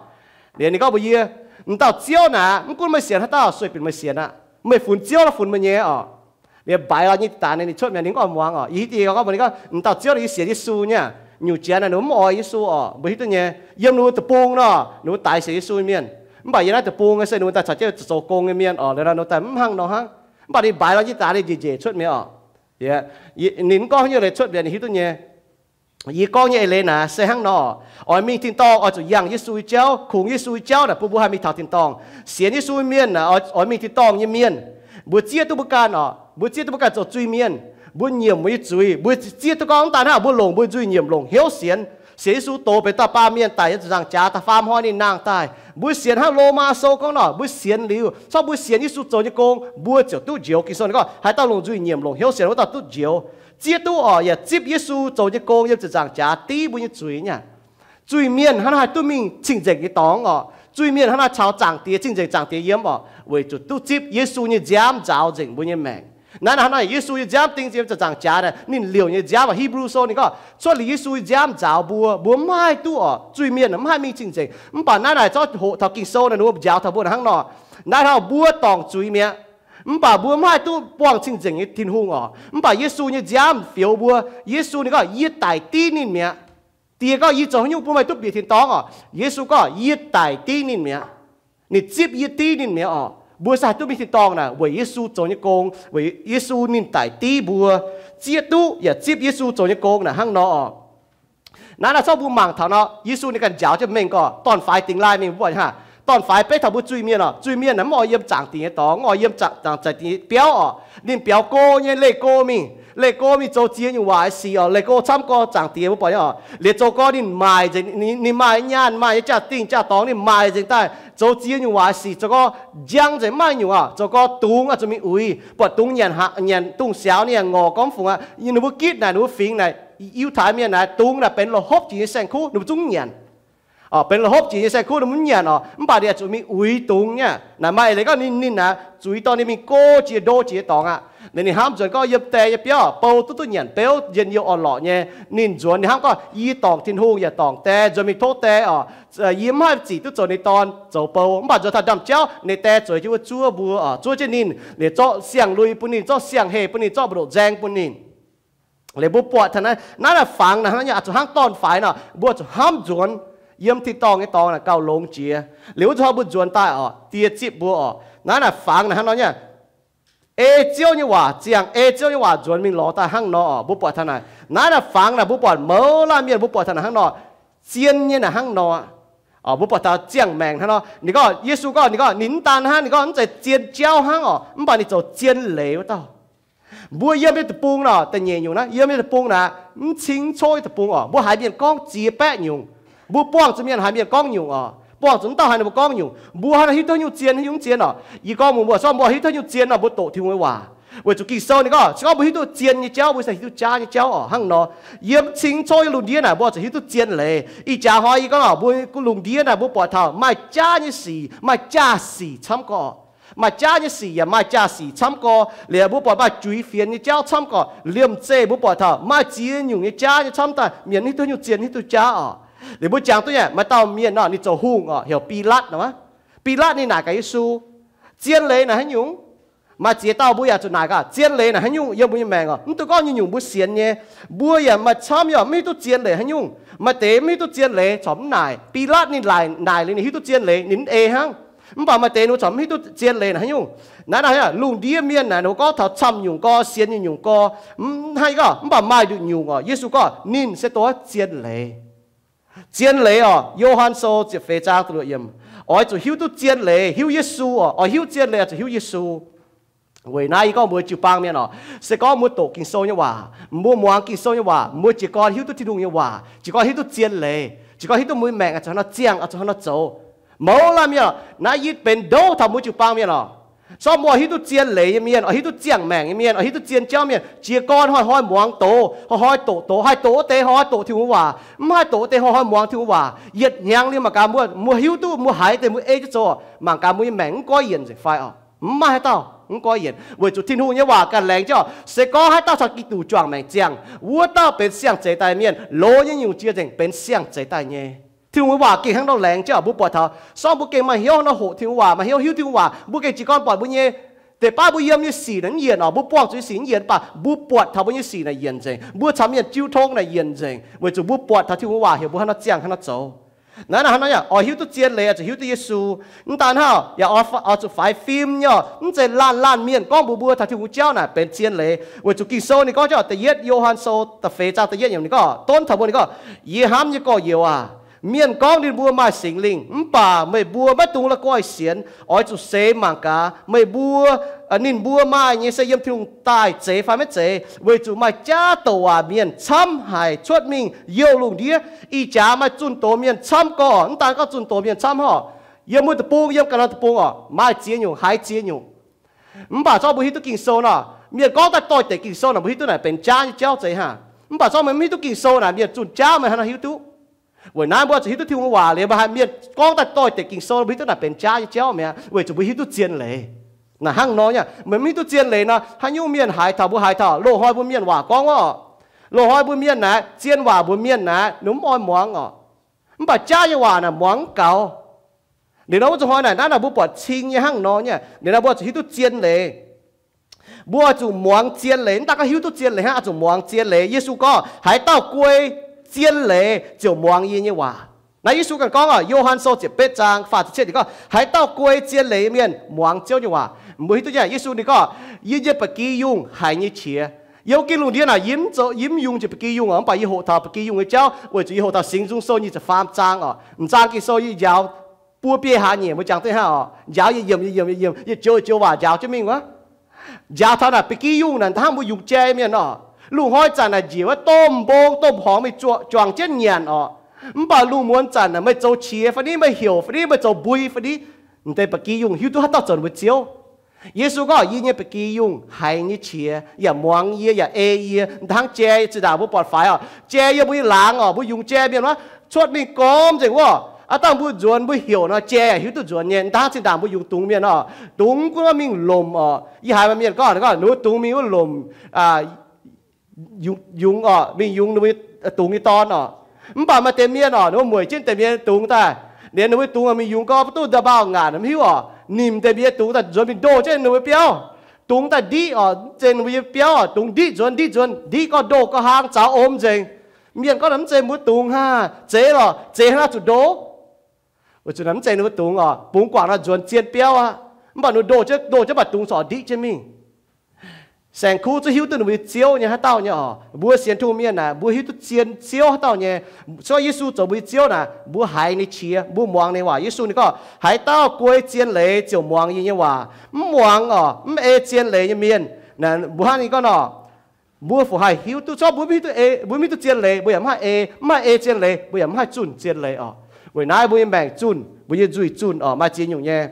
Liuz ninh gorngv mbuox yie, m'dauh Ziouv naaic, mv gunv meih sienx haaix dauh, sueih binc meih sienx aqv. Meih funx Ziouv nor funx meih nyei oc. Liuz mbaix lorz nyei daaih ninh cuotv mi'aqv, ninh mv oix muangx oc. Yie hiuv duqv, yie gorngv mbuox ninh gorngv, m'dauh Ziouv naaic yie sienx Yesu nyei. Nyungc jiex naaic ninh mv oix Yesu oc, mbuo hiuv duqv nyei. Yiem ninh mbuo deic-bung nor, ninh mbuo daix sienx Yesu nyei mienh. Mv baac yiem naaiv deic-bung se ninh mbuo daaih caux jienv zoux gong nyei mienh oc, liuz nor ninh mbuo daaih mv hnangv nor hnangv. Mv baac ninh mbaix lorz nyei daaih ninh njiec njiec cuotv mi'aqv oc. Ninh mv gorngv haaix nyungc leiz cuotv mi'aqv, ninh hiuv duqv nyei. Yie gorngv nyei eix leiz naaic se hnangv nor, oix mingh tin-dorngh oix zuqc yangh Yesu nyei jauv, kungx Yesu nyei jauv naaic bun mbuo haih mingh taux tin-dorngh. Sienx Yesu mienh naaic oix mingh tin-dorngh nyei mienh. Mbuo zieqv duqv mbuo ganh oc, mbuo zieqv duqv mbuo ganh zoux zuiz-mienh. Mbuo nyiemc mbuo nyei zuiz, mbuo zieqv duqv gorngv mv daan hnangv, mbuo longc mbuo nzuih nyiemc longc hnyouv sienx. Sienx Yesu doz benx dauh baamh mienh daic yiem ziepc nzaangc jaax da'faam hnoi ninh nangh daaih. Mbuo sienx hnangv Lomaa Sou gorngv nor, mbuo sienx liuz, corc mbuo sienx Yesu zoux nyei gong, mbuo ziouc duqv njoux. Ging-Sou ninh gorngv, haaix dauh longc nzuih nyiemc longc hnyouv sienx wuov dauh duqv njoux. Zieqv duqv oc, yaac zipv Yesu zoux nyei gong yiem ziepc nzaangc jaax div mbuo nyei zuiz nyei. Zuiz-mienh hnangv naaiv haih duqv mingh cing-nzengc nyei dorngx oc. Zuiz-mienh hnangv naaiv caux zaangc Diex cing-nzengc, zaangc Diex yiem oc, weic zuqc duqv zipv Yesu nyei nziaamv nzaaux nzengc mbuo nyei maengc. Naaiv hnangv naaiv Yesu nyei nziaamv ding yiem ziepc nzaangc jaax naaic, ninh liouc nyei nziaamv oc. Hebrew Sou ninh gorngv, cuotv liuz Yesu nyei nziaamv nzaaux mbuo, mbuo mv haih duqv oc. Zuiz-mienh mv haih mingh cing-nzengc. Mv baac naaiv naaic zorqv hoqc taux Ging-Sou naaic, ninh mbuo njaaux taux mbuo hnangv nor. Naaiv hnangv mbuo dorngc zuiz mi'aqv. Mv baac mbuo mv haih duqv buangh cing-nzengc nyei Tin-Hungh oc. Mv baac Yesu nyei nziaamv fioux mbuo. Yesu ninh gorngv, yie daic div ninh mi'aqv. Diex gorngv, yie zoux haaix nyungc bun meih duqv bieqc tin-dorngh oc? Yesu gorngv, yie daic div ninh mi'aqv. Ninh zipv yie div ninh mi'aqv oc. Mbuo se haih duqv mingh tin-dorngh naaic weic Yesu zoux nyei gong, weic Yesu ninh daic div mbuo, zieqv duqv yaac zipv Yesu zoux nyei gong naaic hnangv nor oc. Naaiv naaic zorqv mbuo mangc taux nor, Yesu ninh ganh njaaux jienv mengh gorqv dorn-faix dingx laaih mingh mbuo hnangv. Dorn-faix beiv taux mbuo zuiz-mienh oc. Zuiz-mienh mv oix yiem zaangc Diex nyei dorngx, mv oix yiem zaangc Diex biauv oc. Ninh biaux go nyei, leih go mingh, leih go mingh zoux ziex nyungc waac sic oc. Leih go camv gorx zaangc Diex mbuo buatc nyei oc. Liuz zoux gorx ninh maaic nzengc, ninh maaih nyaanh, maaih nyei jaa-dingh jaa-dorngx ninh maaic nzengc daaih zoux ziex nyungc waac sic. Zoux gorx njang nzengc mv maaih nyungc oc. Zoux gorx dungz oix zuqc mingh uix. Buatc dungz nyanc, nyanc dungz siaaux ninh yaac ngorc gormx fungc aqv. Ninh mbuo gitv naaic, ninh mbuo fingx naaic, Yiutai Mienh naaic, dungz naaic benx la'hopv jiex nyei saeng-kuv, ninh mbuo zungv nyanc. Benx la'hopv jiex nyei saeng-kuv ninh mbuo mv nyanc oc. Mv baac ninh oix zuqc mingh uix dungz nyei. Naaic maaih eix leiz gorngv ninh, ninh naaic zuiz dorh ninh mingh go jiex ndo jiex dorngx aqv. Liuz ninh hnamv nzuonx gorngv yiem die nyei biauv bou duqv duqv nyanc beuv, njien-youh orn-lorqc nyei. Ninh nzuonx ninh hnamv gorngv, yie dorngc Tin-Hungh yaac dorngc die, nzuonx mingh tov die oc. Yie mv haih zic duqv zoux ninh dorn zoux bou. Mv baac nzuonx taux ndaamv-jauv ninh die zueiz jienv wuov zuov mbuo oc, zuov jienv ninh, liuz zorqv siang-lui bun ninh, zorqv siang-heh bun ninh, zorqv mbu'ndoqc nzaeng bun ninh. Liuz mbuo buatc taux naaiv, naaiv naaic fangx naaic hnangv nor nyei, oix zuqc hnangv dorn-faix nor, mbuo zuqc hnamv nzuonx yiem tin-dorngh nyei dorngx naaic gauh longx jiex. Liuz wuov zuqc hnangv mbuo nzuonx daaih oc, Die zipv mbuo oc. Naaiv naaic fangx naaic hnangv nor nyei, ei Ziouv nyei waac ziangh, ei Ziouv nyei waac nzuonx mingh lorz daaih hnangv nor oc. Mbuo buatc taux naaic, naaiv naaic fangx naaic mbuo buatc mouz laanh mienh mbuo buatc taux naaic hnangv nor, zien nyei naaic hnangv nor. Mbuo buatc taux ziangh maengc hnangv nor, ninh gorngv, Yesu gorngv, ninh gorngv ninh mv daan hnangv, ninh gorngv mv zeiz zien jauv hnangv oc, mv baac ninh zoux zien leiz wuov dauh. Mbuo yiem nyei deic-bung nor, da'nyeic nyungc naaiv, yiem nyei deic-bung naaic, mv cing cov nyei deic-bung oc. Mbuo haiz mienh gorngv ziex baeqv nyungc, mbuo buangh zuqc mienh haiz mienh gorngv nyungc oc, buangh zuqc mv dauh haiz ninh mbuo gorngv nyungc. Mbuo hnangv naaic hiuv duqv nyungc zien, hiuv nyungc mv zien oc. Yie gorngv mbuo, mbuo zorqv mbuo hiuv duqv nyungc zien nor, mbuo doqc Tin-Hungh nyei waac. Weic zuqc Ging-Sou ninh gorngv, se gorngv mbuo hiuv duqv zien nyei jauv, mbuo se hiuv duqv jaav nyei jauv oc. Hnangv nor, yiem cing cov nyei lungh ndiev naaic mbuo zuqc hiuv duqv zien leiz. Ih jaax hnoi yie gorngv oc, mbuo lungh ndiev naaic mbuo buatc taux maaih jaav nyei sic, maaih jaa-sic camv gorqv. Maaih jaav nyei sic yaac maaih jaa-sic camv gorqv. Liuz mbuo buatc maaih juiz fienx nyei jauv camv gorqv. Liemh zeih mbuo buatc taux maaih ziex nyungc nyei jaav nyei camv daaih, mienh hiuv duqv nyungc zien, hiuv duqv jaav oc. Liuz mbuo jangx duqv nyei, maaih dauh mienh nor, ninh zoux hungh oc, heuc Bilatv nor. Bilatv ninh naaic gaax Yesu, Zien leiz naaic haaix nyungc? Maaih ziex dauh mbuo yaac zuqc naaic gaax, zien leiz naaic haaix nyungc yiem mbuo nyei maengc oc? Mv dungx gorngv nyungc-nyungc mbuo sienx nyei. Mbuo yaac maaih camv yaac mv hiuv duqv zien leiz haaix nyungc. Maaih deix mv hiuv duqv zien leiz corc mv naaic. Bilatv ninh naaic liuz ninh hiuv duqv zien leiz, ninh mv ei hnangv. Mv baac maaih deix ninh corc mv hiuv duqv zien leiz naaic haaix nyungc. Naaiv naaic lungh ndiev mienh naaic ninh mbuo gorngv taux camv nyungc gorx, sienx nyungc-nyungc gorx, mv haih gorngv, mv baac maaih nduqc nyungc oc. Yesu gorngv ninh se dongh zien leiz. Zien leiz oc, Yo^han Sou ziepc feix zaang da'luoqc yiemc, oix zuqc hiuv duqv zien leiz, hiuv Yesu oc. Oix hiuv zien leiz oix zuqc hiuv Yesu. Weic naaiv yie gorngv mbuox jiu-baang mienh oc, se gorngv mbuo doqc Ging-Sou nyei waac, mbuo muangx Ging-Sou nyei waac, mbuo jiez gorn hiuv duqv Tin-Hungh nyei waac, jiez gorn hiuv duqv zien leiz, jiez gorn hiuv duqv mbuo nyei maengc oix zuqc hnangv nor ziangh, oix zuqc hnangv nor zoux. Mouz laanh mienh oc, naaiv yie benx ndouv taux mbuo jiu-baang mienh oc. Sortv mbuo hiuv duqv zien leiz nyei mienh, oix hiuv duqv ziangh maengc nyei mienh, oix hiuv duqv zien jauv mienh, jiez gorn hnoi-hnoi muangx doz, hnoi-hnoi doqc doz, haih doqc wuov deix hnoi-hnoi doqc Tin-Hungh waac, mv haih doqc wuov deix hnoi-hnoi muangx Tin-Hungh waac. Yietc hnyangx liuz mangc gaax mbuo, mbuo hiuv duqv mbuo haiz deix mbuo ei jienv zoux, mangc gaax mbuo nyei maengc mv goiv yienc nzengc fai oc. Mv maaih haaix dauh mv goiv yienc, weic zuqc Tin-Hungh nyei waac ganh laengz jienv oc. Se gorngv haaix dauh caux Giduc juangc maengc ziangh, wuov dauh benx siang-zeix daaih mienh, loz nyei nyungc jiex nzengc benx siang-zeix daaih nyei. Tin-Hungh nyei waac gengh hnangv nor laengz jienv oc. Mbuo buatc taux, sortv mbuo gengh maaih hnyouv nor hoqc Tin-Hungh waac, maaih hnyouv hiuv Tin-Hungh waac, mbuo gengh jiez gorn buatc mbuo nyei, deix baav mbuo yiem nyei sic naaic mv yienc oc, mbuo buangh zuqc nyei sic mv yienc, mv baac mbuo buatc taux mbuo nyei sic naaic yienc nzengc, mbuo caux mienh jiu tong naaic yienc nzengc, weic zuqc mbuo buatc taux Tin-Hungh waac heuc mbuo hnangv nor ziangh hnangv nor zoux. Naaiv hnangv nor yaac oix hiuv duqv zien leiz, oix zuqc hiuv duqv Yesu. Mv daan hnangv, yaac oix zuqc faix fim nyei oc. Mv zeiz laanh laanh mienh gorngv mbuox mbuo taux Tin-Hungh jauv naaic benx zien leiz, weic zuqc Ging-Sou ninh gorngv jauv da'yietv Yo^han Sou da'feix zaang da'yietv yiemc ninh gorngv, donv taux mbuo ninh gorngv, Yie hnamv nyei gorx-youz aac, mienh gorngv ninh mbuo maaih Singx Lingh, mv baac meih mbuo maiv dungx la'guaih sienx. Oix zuqc seix mangc gaax meih mbuo, ninh mbuo maaih nyei se yiem Tin-Hungh daaih zeiz fai maiv zeiz, weic zuqc maaih jaav douc waac mienh camv haic cuotv mingh youh lungh ndiev. Ih jaax maaih zunh doz mienh camv gorx, mv daan gorngv zunh doz mienh camv horc, yiem wuov deic-bung, yiem ga'naaiv deic-bung oc, maaih ziex nyungc haiz ziex nyungc. Mv baac zorqv mbuo hiuv duqv Ging-Sou nor, mienh gorngv daaih doix-dekc Ging-Sou naaic, mbuo hiuv duqv naaic benx jaav nyei jauv zeiz hnangv. Mv baac zorqv meih mv hiuv duqv Ging-Sou naaic, mienh zunh jaav meih hnangv naaic hiuv duqv. Weic naaiv mbuo zuqc hiuv duqv Tin-Hungh waac liuz, mbuo haiz mienh gorngv daaih doix-dekc Ging-Sou, mbuo hiuv duqv naaic benx jaav nyei jauv mi'aqv, weic zuqc mbuo hiuv duqv zien leiz. Naaic hnangv nor nyei, meih mv hiuv duqv zien leiz nor, haaix nyungc mienh haiz taux, mbuo haiz taux loz-hnoi mbuo mienh waac gorngv oc. Loz-hnoi mbuo mienh naaic, zien waac mbuo mienh naaic, ninh mv oix muangx oc. Mv baac jaav nyei waac naaic muangx mv gaux. Liuz nor wuov zuqc hnoi naaic, naaiv naaic mbuo buatc cing nyei hnangv nor nyei, liuz nor mbuo zuqc hiuv duqv zien leiz. Mbuo oix zuqc muangx zien leiz, mv daan gorngv hiuv duqv zien leiz hnangv, oix zuqc muangx zien leiz. Yesu gorngv, haaix dauh guei zien leiz ziouc muangx yie nyei waac. Naaiv Yesu ganh gorngv oc, Yo^han Sou ziepc betv zaang faah ziepc cietv ninh gorngv, haaix dauh guei zien leiz nyei mienh muangx Ziouv nyei waac. Mbuo hiuv duqv nyei, Yesu ninh gorngv, yie nyei ba'gi yungh haiz nyei qiex. Yiem gengh lungh ndiev naaic, yie mv zoux, yie mv yungz njiec ba'gi yungh oc, mv baac yie hoqc taux ba'gi yungh nyei jauv, weic zuqc yie hoqc taux Singx Nzung Sou nyic ziepc faam zaang oc, m'zaang Ging-Sou yie njaaux buo biei hlaax nyeic mbuo jangx duqv hnangv oc, njaaux yietc yiemc yietc yiemc yietc yiemc, yietc joux yietc joux waac njaaux jienv mingh wuov. Njaaux taux naaic ba'gi yungh naaic hnangv mbuo yungz jai mienh oc. Lungh hnoi zanc naaic njiec wuov domh mbong domh horngz mingh juangc jienv nyanc oc. Mv baac lungh muonz zanc naaic meih zoux qiex fai ni, meih heuc fai ni, meih zoux mbui fai ni, m'deix ba'gi yungh hiuv duqv haaix dauh zoux ninh mbuo Ziouv. Yesu gorngv, yie nyei ba'gi yungh haiz nyei qiex yaac muangx yie yaac ei yie. Hnangv jai zinh ndaangc mbuo buatc faix oc, jai yiem mbuo nyei laangz oc, mbuo yungz jai mienh wuov, cuotv mingh gormx nzengc wuov. Aav dangh mbuo nzuonx mbuo heuc nor, jai yaac hiuv duqv nzuonx nyei. Hnangv zinh ndaangc mbuo yungz dungz mienh oc, dungz gunv mingh lomc oc. Yie haiz maaih mienh gorngv, ninh mbuo dungz mingh wuov lomc, yungz oc, mingh yungz ninh mbuo dungz nyei dorn oc. Mv baac maaih deix mienh oc, ninh mbuo mueic jienv deix mienh dungz daaih, liemh ninh mbuo dungz mingh yungz gorngv mv duqv nda'maauh ngaanc mv hiuv oc, nimc deix mienh dungz daaih nzuonx mingh ndoh jienv ninh mbuo biauv. Dungz daaih ndiqv oc, mv zeiz ninh mbuo nyei biauv oc, dungz ndiqv nzuonx, ndiqv nzuonx, ndiqv gorngv ndoh gorngv haang, zaux om nzengc. Mienh gorngv, mv zeiz mbuo dungz hnangv, zeiz lorqc, zeiz hnangv zuqc ndoh. Weic zuqc naaic mv zeiz ninh mbuo dungz oc, bungx guangc nor nzuonx zien biauv aqv. Mv baac ninh ndoh jienv, ndoh jienv mv baac dungz corc ndiqv jienv mingh. Saeng-kuv zungv hiuv duqv ninh mbuo nyei Ziouv nyei haaix dauh nyei oc. Mbuo sienx Tin-Hungh mienh naaic, mbuo hiuv duqv zien Ziouv haaix dauh nyei. Gorngv Yesu zoux mbuo nyei Ziouv naaic, mbuo haiz ninh nyei qiex, mbuo muangx ninh waac. Yesu ninh gorngv, haaix dauh guei zien leiz ziouc muangx yie nyei waac. Mv muangx oc, mv ei zien leiz nyei mienh, mbuo hnangv ninh gorngv nor, mbuo fungc haih hiuv duqv? Gorngv mbuo mv hiuv duqv ei, mbuo mv hiuv duqv zien leiz, mbuo yaac mv haih ei. Mv haih ei zien leiz, mbuo yaac mv haih zunh zien leiz oc. Weic naaiv mbuo nyei maengc zunh, mbuo nyei nzuih zunh oc, maaih ziex nyungc nyei.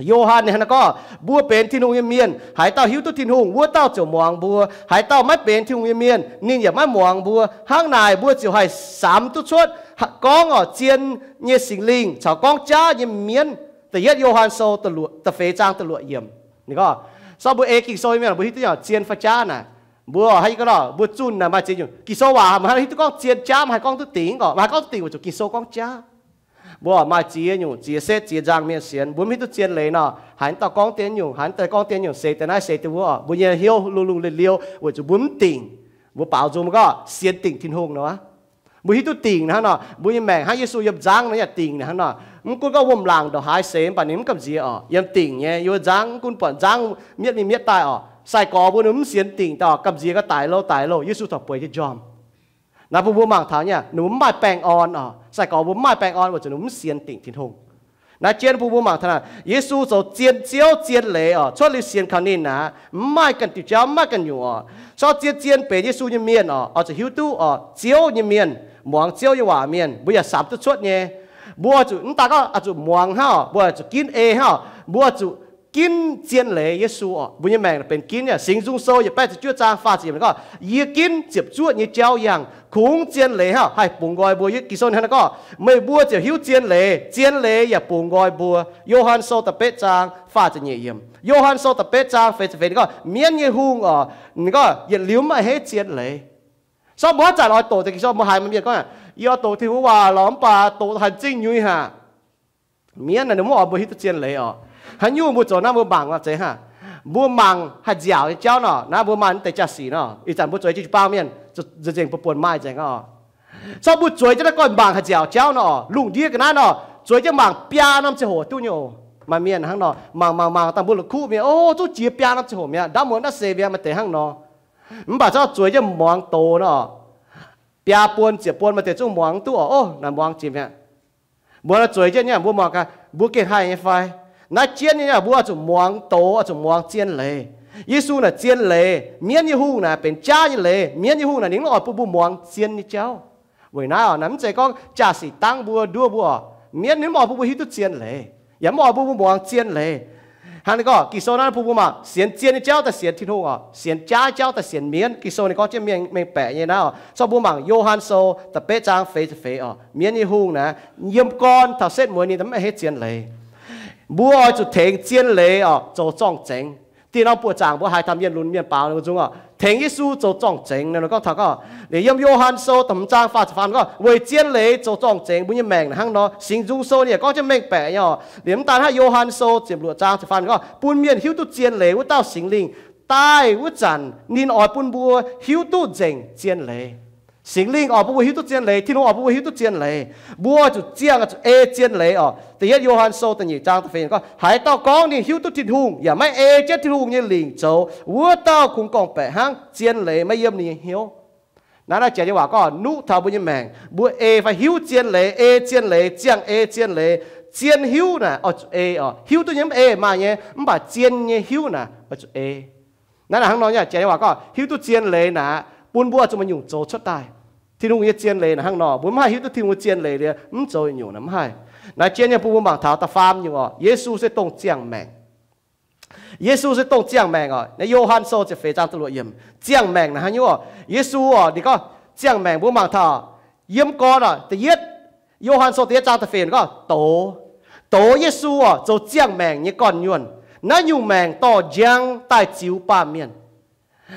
Yo^han ninh hnangv naaiv gorngv, mbuo benx Tin-Hungh nyei mienh. Haaix dauh hiuv duqv Tin-Hungh, wuov dauh ziouc muangx mbuo. Haaix dauh maiv benx Tin-Hungh nyei mienh, ninh yaac maiv muangx mbuo. Hnangv naaic mbuo ziouc haih samx duqv cuotv gorngv oc, zien nyei Singx Lingh caux gorngv jaav nyei mienv. Da'yietv Yo^han Sou da'luoqc, da'feix zaang da'luoqc yiemc. Ninh gorngv, sortv mbuo ei Ging-Sou nyei mienh, mbuo hiuv duqv zien fai jaav naaic. Mbuo haih gorngv nor, mbuo zunh naaic maaih ziex nyungc. Ging-Sou waac maaih hiuv duqv gorngv zien jaav, maaih haih gorngv duqv dingc oc. Maaih haih gorngv duqv dingc weic zuqc Ging-Sou gorngv jaav. Mbuo maaih ziex nyungc, ziex setv, ziex nzangc mienh sienx. Mbuo mv hiuv duqv zien leiz nor, haaix dauh gorngv dien nyungc, haaix dauh gorngv dien nyungc, seix deix naaiv seix deix wuov, mbuo nyei hnyouv lungh lungh liuz liuz weic zuqc mbuo mv dingc. Mbuo baaux nzung mbuo gorngv sienx dingc Tin-Hungh nor. Mbuo hiuv duqv dingc hnangv nor, mbuo nyei maengc hnangv Yesu yiem nzangv nor yaac dingc hnangv nor. Mv gunv gorngv wuom-laangc ndongc haaix seix, mv baac ninh mv gamh nziex oc. Yiem dingc nyei, yiem nzangv, mv gunv buatc nzangv mietv mingh mietv daaih oc, sai-gorx mbuo ninh mv sienx dingc daaih oc, gamh nziex ga'daic louh daic louh, Yesu corc bueix jienv njormh. Naaiv bun mbuo mangc taux nyei, ninh mbuo mv maaih baengh orn oc. Sai-gorx mbuo mv maaih baengh orn weic zuqc ninh mbuo mv sienx dingc Tin-Hungh. Naaiv jienv bun mbuo mangc taux naaic, Yesu zoux zien Ziouv zien leiz oc. Cuotv liuz sienx kaux ninh aqv, mv maaih ganh diuc jauv, mv maaih ganh nyungc oc. Sortv zien zien benx Yesu nyei mienh oc, oix zuqc hiuv duqv oc, Ziouv nyei mienh, muangx Ziouv nyei waac mienh, mbuo yaac samx duqv cuotv nyei. Mbuo zuqc mv daan gorngv oix zuqc muangx hnangv oc, mbuo zuqc ginv ei hnangv oc, mbuo zuqc ginv zien leiz Yesu oc. Mbuo nyei maengc benx ginv. Singx Nzung Sou yietc baeqv ziepc juov zaang faah ziepc yiemc gorngv, yie ginv ziepc zuoqv nyei jauv yangh, kungx zien leiz hnangv haih bungx nqoi mbuo. Yie Ging-Sou hnangv naaiv gorngv, meih mbuo ziouc hiuv zien leiz, zien leiz yaac bungx nqoi mbuo. Yo^han Sou da'betv zaang faah ziepc nyeic yiemc, Yo^han Sou da'betv zaang feix ziepc feix ninh gorngv, mienv nyei hungh oc, ninh gorngv yietc liuz mv baac heiv zien leiz. Sortv mbuo haaix zanc oix doqc deix Ging-Sou mbuo haiz maaih mienh gorngv, yie oix doqc Tin-Hungh waac lorqc mv baac doqc haaix zingh nyuiz haic. Mienv naaic ninh mv oix mbuo hiuv duqv zien leiz oc. Haaix nyungc mbuo zoux naaiv mbuo mangc zeiz hnangv. Mbuo mangc haih nziaauc nyei jauv nor, naaiv mbuo maaih naaiv deix jaa-sic nor, ih zanc mbuo zueiz jienv jiu-baang mienh nzengc, nzengc bun buonc maaih nzengc oc. Corc mbuo zueiz jienv naaiv goiv mangc haih nziaauc jauv nor, lungh ndiev ga'naaiv nor, zueiz jienv mangc biaa norm ziangh hoc duqv nyei oc. Maaih mienh hnangv nor, mangc mangc mangc dangh mbuo la'kuqv mienh, o, zungv jiex biaa norm ziangh hoc mi'aqv, ndaamv muonz naaiv se mbiaangx maaih deix hnangv nor. Mv baac corc zueiz jienv muangx doz nor, biaa buon ziepc buon maaih deix zungv muangx duqv oc. O, naaic muangx jiex mi'aqv. Mbuo zueiz jienv nyei, mbuo muangx gaax, mbuo gengh haih nyei fai? Naaiv jienv nyei, mbuo oix zuqc muangx doz, oix zuqc muangx zien leiz. Yesu naaic zien leiz. Mienv nyei hungh naaic benx jaav nyei leiz. Mienv nyei hungh naaic ninh mv oix bun mbuo muangx zien nyei jauv. Weic naaiv oc, naaiv mv zeiz gorngv jaa-sic dangv mbuo, nduov mbuo oc. Mienv ninh mv oix bun mbuo hiuv duqv zien leiz, yaac mv oix bun mbuo muangx zien leiz. Hnangv naaiv gorngv Ging-Sou naaiv bun mbuo mangc, sienx zien nyei jauv daaih sienx Tin-Hungh oc, sienx jaav nyei jauv daaih sienx mienv. Ging-Sou ninh gorngv jienv mengh mengh baeqc nyei naaiv oc. Corc mbuo mangc Yo^han Sou da'betv zaang feix ziepc feix oc. Mienv nyei hungh naaiv yiem gorn taux setv mueiz ninh mv heiv zien leiz. Mbuo oix zuqc tengx zien leiz oc zoux zorng-zengx. Dieh norm buoqc zaangc mbuo haiz taux mienh lunx mienh baaux ninh mbuo nzung oc, tengx Yesu zoux zorng-zengx. Ninh gorngv taux gorngv, liuz yiem Yo^han Sou da'hmz zaang faah ziepc faam gorngv, weic zien leiz zoux zorng-zengx mbuo nyei maengc hnangv nor. Singx Nzung Sou ninh yaac gorngv jienv mengh baeqc nyei oc. Liuz mv daan hnangv, Yo^han Sou ziepc luoqc zaang ziepc faam gorngv, bun mienh hiuv duqv zien leiz wuov dauh Singx Lingh daaih wuov zanc ninh oix bun mbuo hiuv duqv nzengc zien leiz. Singx Lingh oix bun mbuo hiuv duqv zien leiz. Tin-Hungh oix bun mbuo hiuv duqv zien leiz. Mbuo zuqc ziangh, zuqc ei zien leiz oc. Da'yietv Yo^han Sou da'nyeic zaang da'feix gorngv, haaix dauh gorngv ninh hiuv duqv Tin-Hungh yaac maiv ei jienv Tin-Hungh nyei lingc zoux, wuov dauh kungx gorngv-baeqc hnangv, zien leiz maiv yiem ninh nyei hnyouv. Naaiv, naaiv janx nyei waac gorngv nuqv taux mbuo nyei maengc, mbuo ei fai hiuv zien leiz, ei zien leiz, ziangh ei zien leiz. Zien hiuv naaic oix zuqc ei oc. Hiuv duqv nyei mv ei maaih nyei, mv baac zien nyei hiuv naaic oix zuqc ei. Naaiv naaic hnangv nor nyei, janx nyei waac gorngv hiuv duqv zien leiz naaic bun mbuo zuqc maaih nyungc zoux cuotv daaih. Tin-Hungh nyei zien leiz naaic hnangv nor, mbuo mv haih hiuv duqv Tin-Hungh nyei zien leiz liuz mv zoux nyungc naaic mv haih. Naaiv jienv nyei bun mbuo mangc taux da'faam nyungc oc, Yesu se dongh ziangh maengc. Yesu se dongh ziangh maengc oc. Naaiv Yo^han Sou ziepc feix zaang da'luoqc yiemc, ziangh maengc naaic haaix nyungc oc? Yesu oc, ninh gorngv ziangh maengc mbuo mangc taux yiem gorn oc. Da'yietv Yo^han Sou da'yietv zaang da'feix gorngv doz, doz Yesu oc zoux ziangh maengc nyei gorn-nyuonh. Naaiv nyungc maengc dorh njang daaih ziux baamh mienh.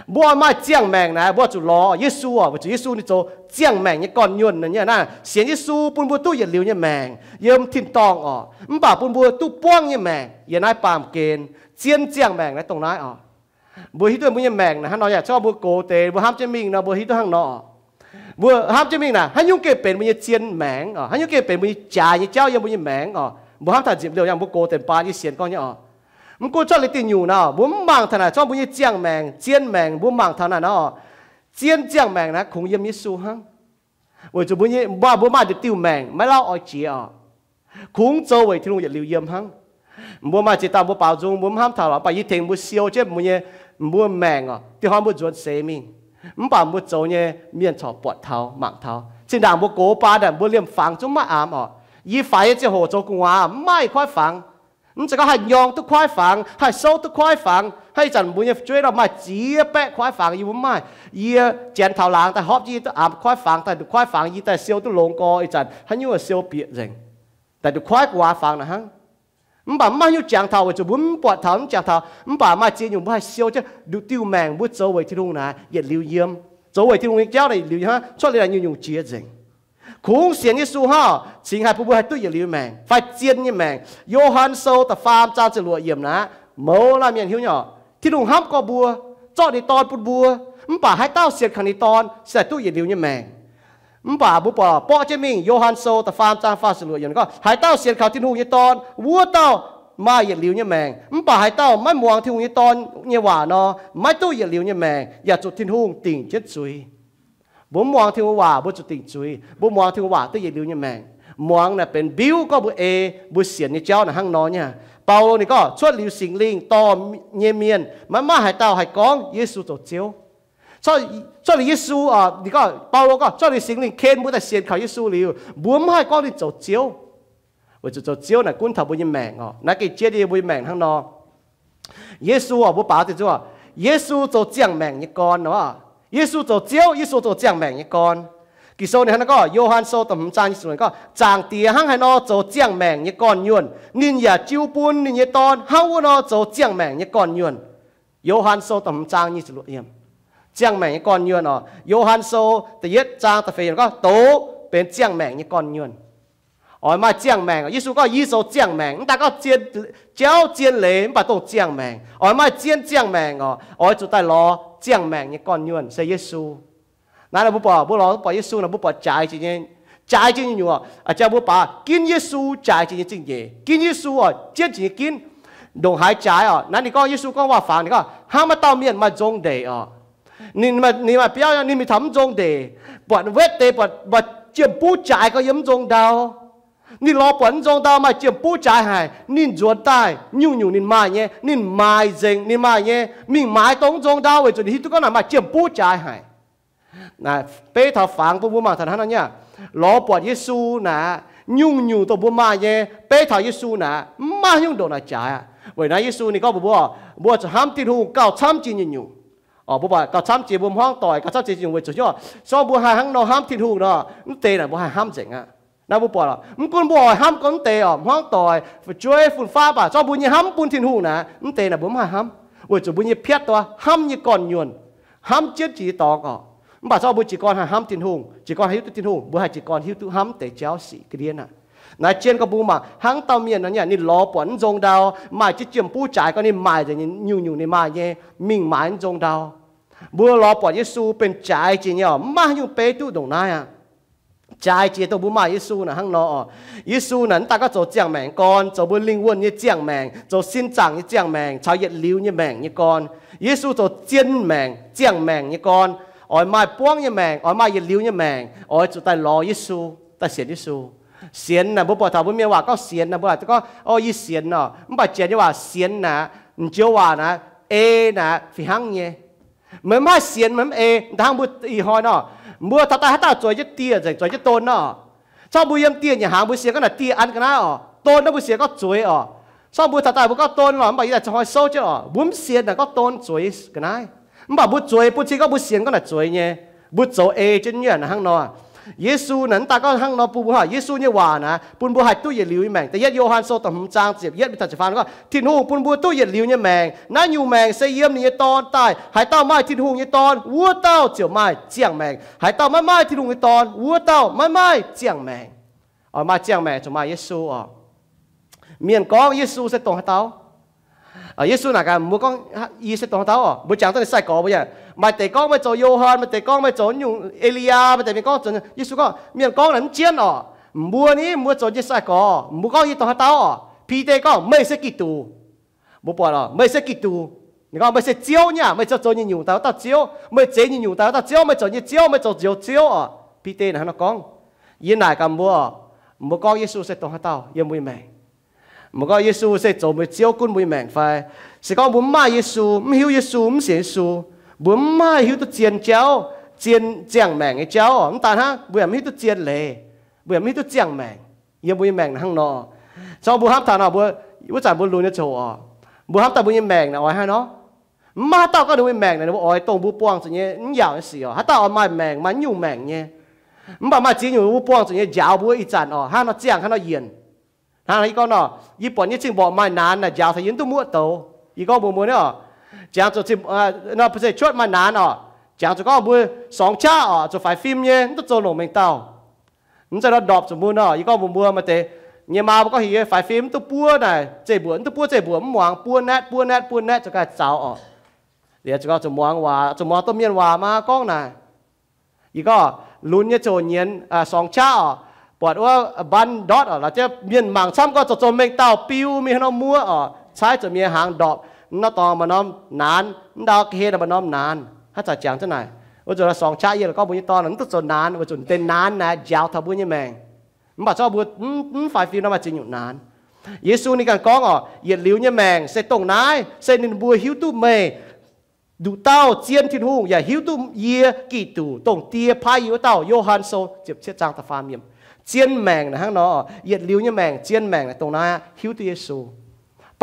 Mbuo maaih ziangh maengc naaic mbuo zuqc lorz Yesu oc, weic zuqc Yesu ninh zoux ziangh maengc nyei gorn-nyuonh. Naaiv sienx Yesu bun mbuo duqv yietc liuz nyei maengc yiem tin-dorngh oc, mv baac bun mbuo duqv buangv nyei maengc yiem naaiv baamh gen. Zien ziangh maengc naaiv dongh naaiv oc. Mbuo hiuv duqv mbuo nyei maengc naaic hnangv nor yaac corc mbuo gox deix mbuo hnamv jienv mingh nor mbuo hiuv duqv hnangv nor. Mbuo hnamv jienv mingh naaic haaix nyungc gengh benx mbuo nyei zien maengc oc, haaix nyungc gengh benx mbuo nyei jaaix nyei jauv yiem mbuo nyei maengc oc. Mbuo hnamv taux nzipc liouh yangh mbuo gox deix baan yie sienx gorngv nyei oc. Mv gunv cuotv liuz diuh nyungc naaic mbuo mv mangc taux naaic corc mbuo nyei ziangh maengc, zien maengc mbuo mangc taux naaic nor, zien ziangh maengc naaic kungx yiem Yesu hnangv. Weic zuqc mbuo maaih nduqc diuh maengc maiv lauh oix jiex oc, kungx zoux weic Tin-Hungh yietc liuz yiem hnangv. Mbuo maaih ziex dauh mbuo baaux nzung mbuo mv hnamv taux lorqc, mv baac yie tengx mbuo siou jienv mbuo nyei, mbuo maengc oc. Diuh hnoi mbuo nzuonx seix mingh, mv baac mbuo zoux nyei mienh corc buatc taux mangc taux. Zinh ndaangc mbuo gox baan daaih mbuo liemh fangx zungv maiv aamx oc. Yie faix nyei ziangh hoc zoux gu'nguaaz mv maaih kuaaiv fangx. Mv zeiz gorngv haih nyorng duqv kuaaiv fangx, haih souv duqv kuaaiv fangx. Hnangv ih zanc mbuo nyei fu'jueiv nor maaih ziex baeqv kuaaiv fangx, yie mbuo mv maaih. Yie janx taux laangz daaih hopv jienv yie duqv aamx kuaaiv fangx daaih, nduqc kuaaiv fangx yie daaih siou duqv longx gorx ih zanc haaix nyungc siou bieqc nzengc. Daaih nduqc kuaaiv gu'nguaaz fangx naaic hnangv. Mv baac mv maaih haaix nyungc jangx taux weic zuqc mbuo mv buatc taux, mv jangx taux. Mv baac maaih ziex nyungc mbuo haih siou jienv nduqc diuh maengc mbuo zoux weic Tin-Hungh naaic yietc liuz yiem. Zoux weic Tin-Hungh nyei jauv naaic yietc liuz yiem hnangv, cuotv liuz naaic nyungc-nyungc jiex nzengc. Kungx sienx Yesu hnangv oc, cingx haih bun mbuo haih duqv yietc liuz maengc fai zien nyei maengc. Yo^han Sou da'faam zaang ziepc luoqc yiemc naaic, mouz laanh mienh hiuv nyei oc, Tin-Hungh hnamv gorx mbuo, zorqv ninh dorn bun mbuo. Mv baac haaix dauh sienx kaux ninh dorn se haih duqv yietc liuz nyei maengc. Mv baac mbuo buatc borqv jienv mingh, Yo^han Sou da'faam zaang faah ziepc luoqc yiemc gorngv, haaix dauh sienx kaux Tin-Hungh nyei Dorn, wuov dauh maaih yietc liuz nyei maengc. Mv baac haaix dauh maiv muangx Tin-Hungh nyei Dorn nyei waac nor, maiv duqv yietc liuz nyei maengc, yaac zuqc Tin-Hungh dingc jienv zuiz. Mbuo mv muangx Tin-Hungh waac, mbuo zuqc dingc zuiz. Mbuo muangx Tin-Hungh waac duqv yietc liuz nyei maengc. Muangx naaic benx mbiuv gorngv mbuo ei mbuo sienx nyei jauv naaic hnangv nor nyei. Baulo ninh gorngv cuotv liuz Singx Lingh dorh nyei mienh maiv maaih haaix dauh haih gorngv Yesu zoux Ziouv. Cuotv liuz Yesu, ninh gorngv, Baulo gorngv cuotv liuz Singx Lingh ken mbuo daaih sienx kaux Yesu liuz, mbuo mv haih gorngv ninh zoux Ziouv. Weic zuqc zoux Ziouv naaic gunv taux mbuo nyei maengc oc. Naaiv gengh jiex yie mbuo nyei maengc hnangv nor. Yesu oc, mbuo baaux diuh nzung oc, Yesu zoux ziangh maengc nyei gorn nor. Yesu zoux Ziouv, Yesu zoux ziangh maengc nyei gorn. Ging-Sou ninh hnangv naaiv gorngv, Yo^han Sou da'hmz zaang nyic ziepc luoqc ninh gorngv, Zaangc Diex hnangv haaix nor zoux ziangh maengc nyei gorn-nyuonh, ninh yaac jiu bun ninh nyei Dorn hnangv wuov nor zoux ziangh maengc nyei gorn-nyuonh. Yo^han Sou da'hmz zaang nyic ziepc luoqc, ziangh maengc nyei gorn-nyuonh oc. Yo^han Sou da'yietv zaang da'feix yiemc gorngv, Doz benx ziangh maengc nyei gorn-nyuonh. Oix maaih ziangh maengc. Yesu gorngv, Yie zoux ziangh maengc. Mv daaih gorngv zien jauv, zien leiz, mv baac dongh ziangh maengc. Oix maaih zien ziangh maengc oc, oix zuqc daaih lorz ziangh maengc nyei gorn-nyuonh se Yesu. Naaiv nor mbuo buatc, mbuo lorz buatc Yesu nor mbuo buatc jaaix jiex nyei, jaaix jiex nyei nyungc oc. Aa, jaaix mbuo baac ginv Yesu jaaix jiex nyei zingh njiec, ginv Yesu oc, jienv jiex nyei ginv. Ndongc haaix jaaix oc? Naaiv ninh gorngv, Yesu gorngv waac-fangx, ninh gorngv hnangv maaih dauh mienh maaih nzong ndeic oc. Ninh, ninh maaih biauv, ninh mingh taux mv nzong ndeic, buatc wetv deix, buatc maaih jiem buv jaaix gau yiem mv nzong ndau. Ninh lorz buatc mv nzong ndau maaih jiem buv jaaix haic, ninh nzuonx daaih nyungc-nyungc ninh maaih nyei, ninh maaiz nzengc ninh maaih nyei, mingh maaiz dongh mv nzong ndau weic zuqc ninh hiuv duqv gorngv naaic maaih jiem buv jaaix haic. Beiv taux fangx bun mbuo mangc taux hnangv nor nyei, lorz buatc Yesu naaic, nyungc-nyungc dongh mbuo maaih nyei beiv taux Yesu naaic mv maaih nyungc ndongc naaic jaaix aqv. Weic naaiv Yesu ninh gorngv mbuox mbuo, mbuo zuqc hnamv Tin-Hungh gauh camv jiex nyungc-nyungc. Oc, mbuo buatc gauh camv jiex mbuo hmuangv doic, gauh camv jiex nyungc-nyungc weic zuqc, se gorngv mbuo haih hnangv nor hnamv Tin-Hungh nor, mv deix naaic mbuo haih hnamv nzengc aqv. Naaiv mbuo buatc oc, mv gunv mbuo oix hnamv gorngv mv deix oc, hmuangv doic, fu'jueiv, fun-faqv, mv baac se gorngv mbuo nyei hnamv mv bun Tin-Hungh naaic, mv deix naaic mbuo mv haih hnamv, weic zuqc mbuo nyei piatv dongh hnamv nyei gorn-nyuonh, hnamv jienv jiex nyei dorngx oc. Mv baac se gorngv mbuo jiez gorn haih hnamv Tin-Hungh, jiez gorn haih hiuv duqv Tin-Hungh, mbuo haih jiez gorn hiuv duqv hnamv deix jauv sic ga'ndiev naaic. Naaiv jien gorngv mbuo mangc hnangv dauh mienh nor nyei, ninh lorz buatc mv nzong ndau maaih jienv jiem buv jaaix gau, ninh maaiz nzengc nyungc-nyungc ninh maaih nyei, mingh maaiz mv nzong ndau. Mbuo lorz buatc Yesu benx jaaix jiex nyei oc, mv maaih haaix nyungc beiv duqv ndongc naaiv aqv. Jaaix jiex dongh mbuo maaih Yesu naaic hnangv nor oc. Yesu naaic mv daaih gorngv zoux ziangh maengc gorn, zoux mbuo lingh wuonh nyei ziangh maengc, zoux sin zaangc nyei ziangh maengc caux yietc liuz nyei maengc nyei gorn. Yesu zoux zien maengc, ziangh maengc nyei gorn. Oix maaih buangv nyei maengc, oix maaih yietc liuz nyei maengc, oix zuqc daaih lorz Yesu, daaih sienx Yesu. Sienx naaic mbuo buatc taux mbuo mienh waac gorngv sienx naaic mbuo aah gorngv, O, yie sienx oc. Mv baac janx nyei waac sienx naaic, m'njoux waac naaic, ei naaic, fih hnangv nyei. Meih mv haih sienx, meih mv ei, da'faanh hnangv mbuo ih hnoi nor, mbuo taux daaih haaix dauh zueiz jienv dieh nzengc, zueiz jienv don nor. Se gorngv mbuo yiem dieh nyanc hnaangx mbuo sienx gorngv naaic dieh an ga'naaiv oc, don naaiv mbuo sienx gorngv zueiz oc. Se gorngv mbuo taux daaih mbuo gorngv don lorqc, mv baac yie daaih zoux hnoi souv jienv oc, mbuo mv sienx naaic gorngv don zueiz ga'naaiv. Mv baac mbuo zueiz bun cing gorngv mbuo sienx gorngv naaic zueiz nyei. Mbuo zoux ei jienv nyei naaic hnangv nor. Yesu naaic mv daaih gorngv hnangv nor bun mbuo, Yesu nyei waac naaic bun mbuo haih duqv yietc liuz nyei maengc. Da'yietv Yo^han Sou da'hmz zaang ziepc yietv mingh taux ziepc faam gorngv, Tin-Hungh bun mbuo duqv yietc liuz nyei maengc. Naaiv nyungc maengc se yiem ninh nyei Dorn daaih. Haaix dauh maaih Tin-Hungh nyei Dorn, wuov dauh ziouc maaih ziangh maengc. Haaix dauh maiv maaih Tin-Hungh nyei Dorn, wuov dauh maiv maaih ziangh maengc. Oix maaih ziangh maengc zuqc maaih Yesu oc. Mienh gorngv Yesu se dongh haaix dauh? Yesu naaic gaax mbuo gorngv, Yie se dongh haaix dauh oc? Mbuo jangx duqv ninh sai-gorx mbuo yaac, maaih deix gorngv meih zoux Yo^han, maaih deix gorngv meih zoux nyungc E^li^yaa, maaih deix mienh gorngv zoux, Yesu gorngv, mienh gorngv naaic mv jienv oc. Mbuo ni, mbuo zoux nyei sai-gorx, mbuo gorngv yie dongh haaix dauh oc? Bide gorngv, Meih se Giduc. Mbuo buatc oc, Meih se Giduc. Ninh gorngv, Meih se Ziouv nyei aqv. Meih zoux, zoux nyei nyungc daaih wuov dauh Ziouv. Meih zeix nyei nyungc daaih wuov dauh Ziouv. Meih zoux nyei Ziouv, meih zoux njoux Ziouv oc. Bide naaic hnangv nor gorngv. Yie naaic gaax mbuo oc, mbuo gorngv Yesu se dongh haaix dauh yiem mbuo nyei maengc? Mbuo gorngv Yesu se zoux mbuo nyei Ziouv gunv mbuo nyei maengc fai? Se gorngv mbuo mv maaih Yesu, mv hiuv Yesu, mv sienx Yesu, mbuo mv maaih hiuv duqv zien jauv, zien ziangh maengc nyei jauv oc. Mv daan hnangv, mbuo yaac mv hiuv duqv zien leiz, mbuo yaac mv hiuv duqv ziangh maengc yiem mbuo nyei maengc naaic hnangv nor. Se gorngv mbuo hnamv taux nor, mbuo, wuov zanc mbuo lunx nyei ziangh hoc oc, mbuo hnamv daaih mbuo nyei maengc naaic oix hnangv nor. Mv maaih haaix dauh gorngv ninh mbuo nyei maengc naaic ninh mbuo oix dongh mbuo buangh zuqc nyei mv yaac nyei sic oc. Haaix dauh oix maaih maengc, maaih nyungc maengc nyei. Mv baac maaih ziex nyungc mbuo buangh zuqc nyei njaaux mbuo ih zanc oc, hnangv nor ziangh, hnangv nor yienc. Hnangv nor yie gorngv nor, yie buatc nyei zingh mborqc maaih naanx naaic njaaux taux yie mv duqv muoqv douz. Yie gorngv mbuox mbuo ni oc, jangx zuqc, nor se cuotv maaih naanx oc, jangx zuqc gorngv mbuo sorngx qaqv oc, zuqc faix fim nyei, mv duqv zoux longc mengh dauh. Mv zeiz nor ndorpc zuqc mbuo nor. Yie gorngv mbuox mbuo, maaih deix nyei maa mbuo gorngv heuc yie faix fim mv duqv buov naaic zeiv-mbuoqc, mv duqv buov zeiv-mbuoqc, mv muangx, buov naetv, buov naetv, buov naetv, zuqc ganh zaux oc. Liuz zuqc, zuqc muangx waac, zuqc muangx domh mienh waac maa gorngv naaic. Yie gorngv lunx nyei ziouc nyienz sorngx qaqv oc, buatc wuov ban ndortv oc, laaix jienv mienh mangc camv gorngv zoux zoux mengh dauh biu mingh haaix nor muoqv oc, caaiv zuqc mienh hnaangx ndorpc, mv norm dorngx maaih norm naanx, mv ndau ga'hlen maaih norm naanx. Haaix zanc jangx jienv naaic, wuov zuqc sorngx qaqv yie gorngv mbuo nyei dorn mv duqv zoux naanx, weic zuqc deix naanx naaic njaaux taux mbuo nyei maengc. Mv baac se gorngv mbuo mv faix fim nor maaih ziex nyungc naanx. Yesu ninh ganh gorngv oc, yietc liuz nyei maengc se dongh naaiv, se ninh mbuo hiuv duqv meih nduqc dauh zien Tin-Hungh yaac hiuv duqv yie Giduc, dongh Die paaiv yie wuov dauh. Yo^han Sou ziepc cietv zaang da'faam yiemc. Zien maengc naaic hnangv nor, yietc liuz nyei maengc, zien maengc naaic dongh naaiv aqv, hiuv duqv Yesu.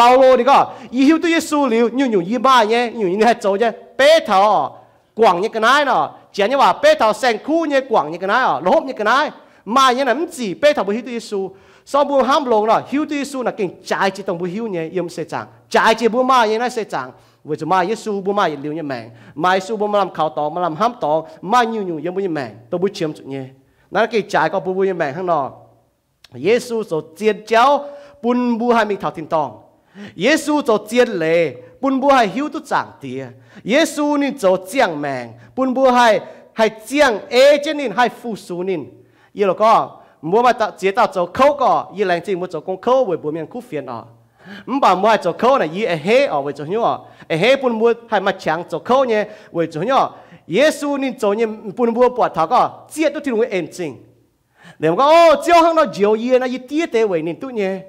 Baulo ninh gorngv, yie hiuv duqv Yesu liuz, nyungc-nyungc yie maaih nyei, nyungc-nyungc ninh haih zoux nyei, beiv taux guangc nyei ga'naaiv nor, Janx nyei waac beiv taux saeng-kuv nyei guangc nyei ga'naaiv oc, loz-hopv nyei ga'naaiv, maaih nyei naaic mv zic beiv taux mbuo hiuv duqv Yesu. Sorng mbuo hnamv longx nor, hiuv duqv Yesu naaic gengh jaaix jiex dongh mbuo hiuv nyei yiem seix zaangc, jaaix jiex mbuo maaih nyei naaiv seix zaangc. Weic zuqc maaih Yesu mbuo maaih yietc liuz nyei maengc, maaih Yesu mbuo maaih lamh kaux dorngx, maaih lamh hnamv dorngx, maaih nyungc-nyungc yiem mbuo nyei maengc dongh mbuo qiemx zuqc nyei. Naaiv gengh jaaix gorngv bun mbuo nyei maengc hnangv nor. Yesu zoux zien jauv bun mbuo haih mingh taux tin-dorngh. Yesu zoux zien leiz bun mbuo haih hiuv duqv Zaangc Diex. Yesu ninh zoux ziangh maengc bun mbuo haih, haih ziangh ei jienv ninh, haih fu-sux ninh. Yie loz gorngv, mbuo maaih ziex dauh zoux kouv gorqv, yie laengz zingh mbuo zoux gong kouv weic mbuox mienh kuv fienx oc. Mv baac mbuo haih zoux kouv naaic yie a'hneiv oc, weic zuqc hnyouv oc, a'hneiv bun mbuo haih maaih qangx zoux kouv nyei, weic zuqc hnyouv oc. Yesu ninh zoux nyei bun mbuo buatc taux gorngv zieqv duqv Tin-Hungh nyei en zingh. Liemh gorngv, o, Ziouv hnangv nor njoux yie nor, yie diev deix weic ninh duqv nyei.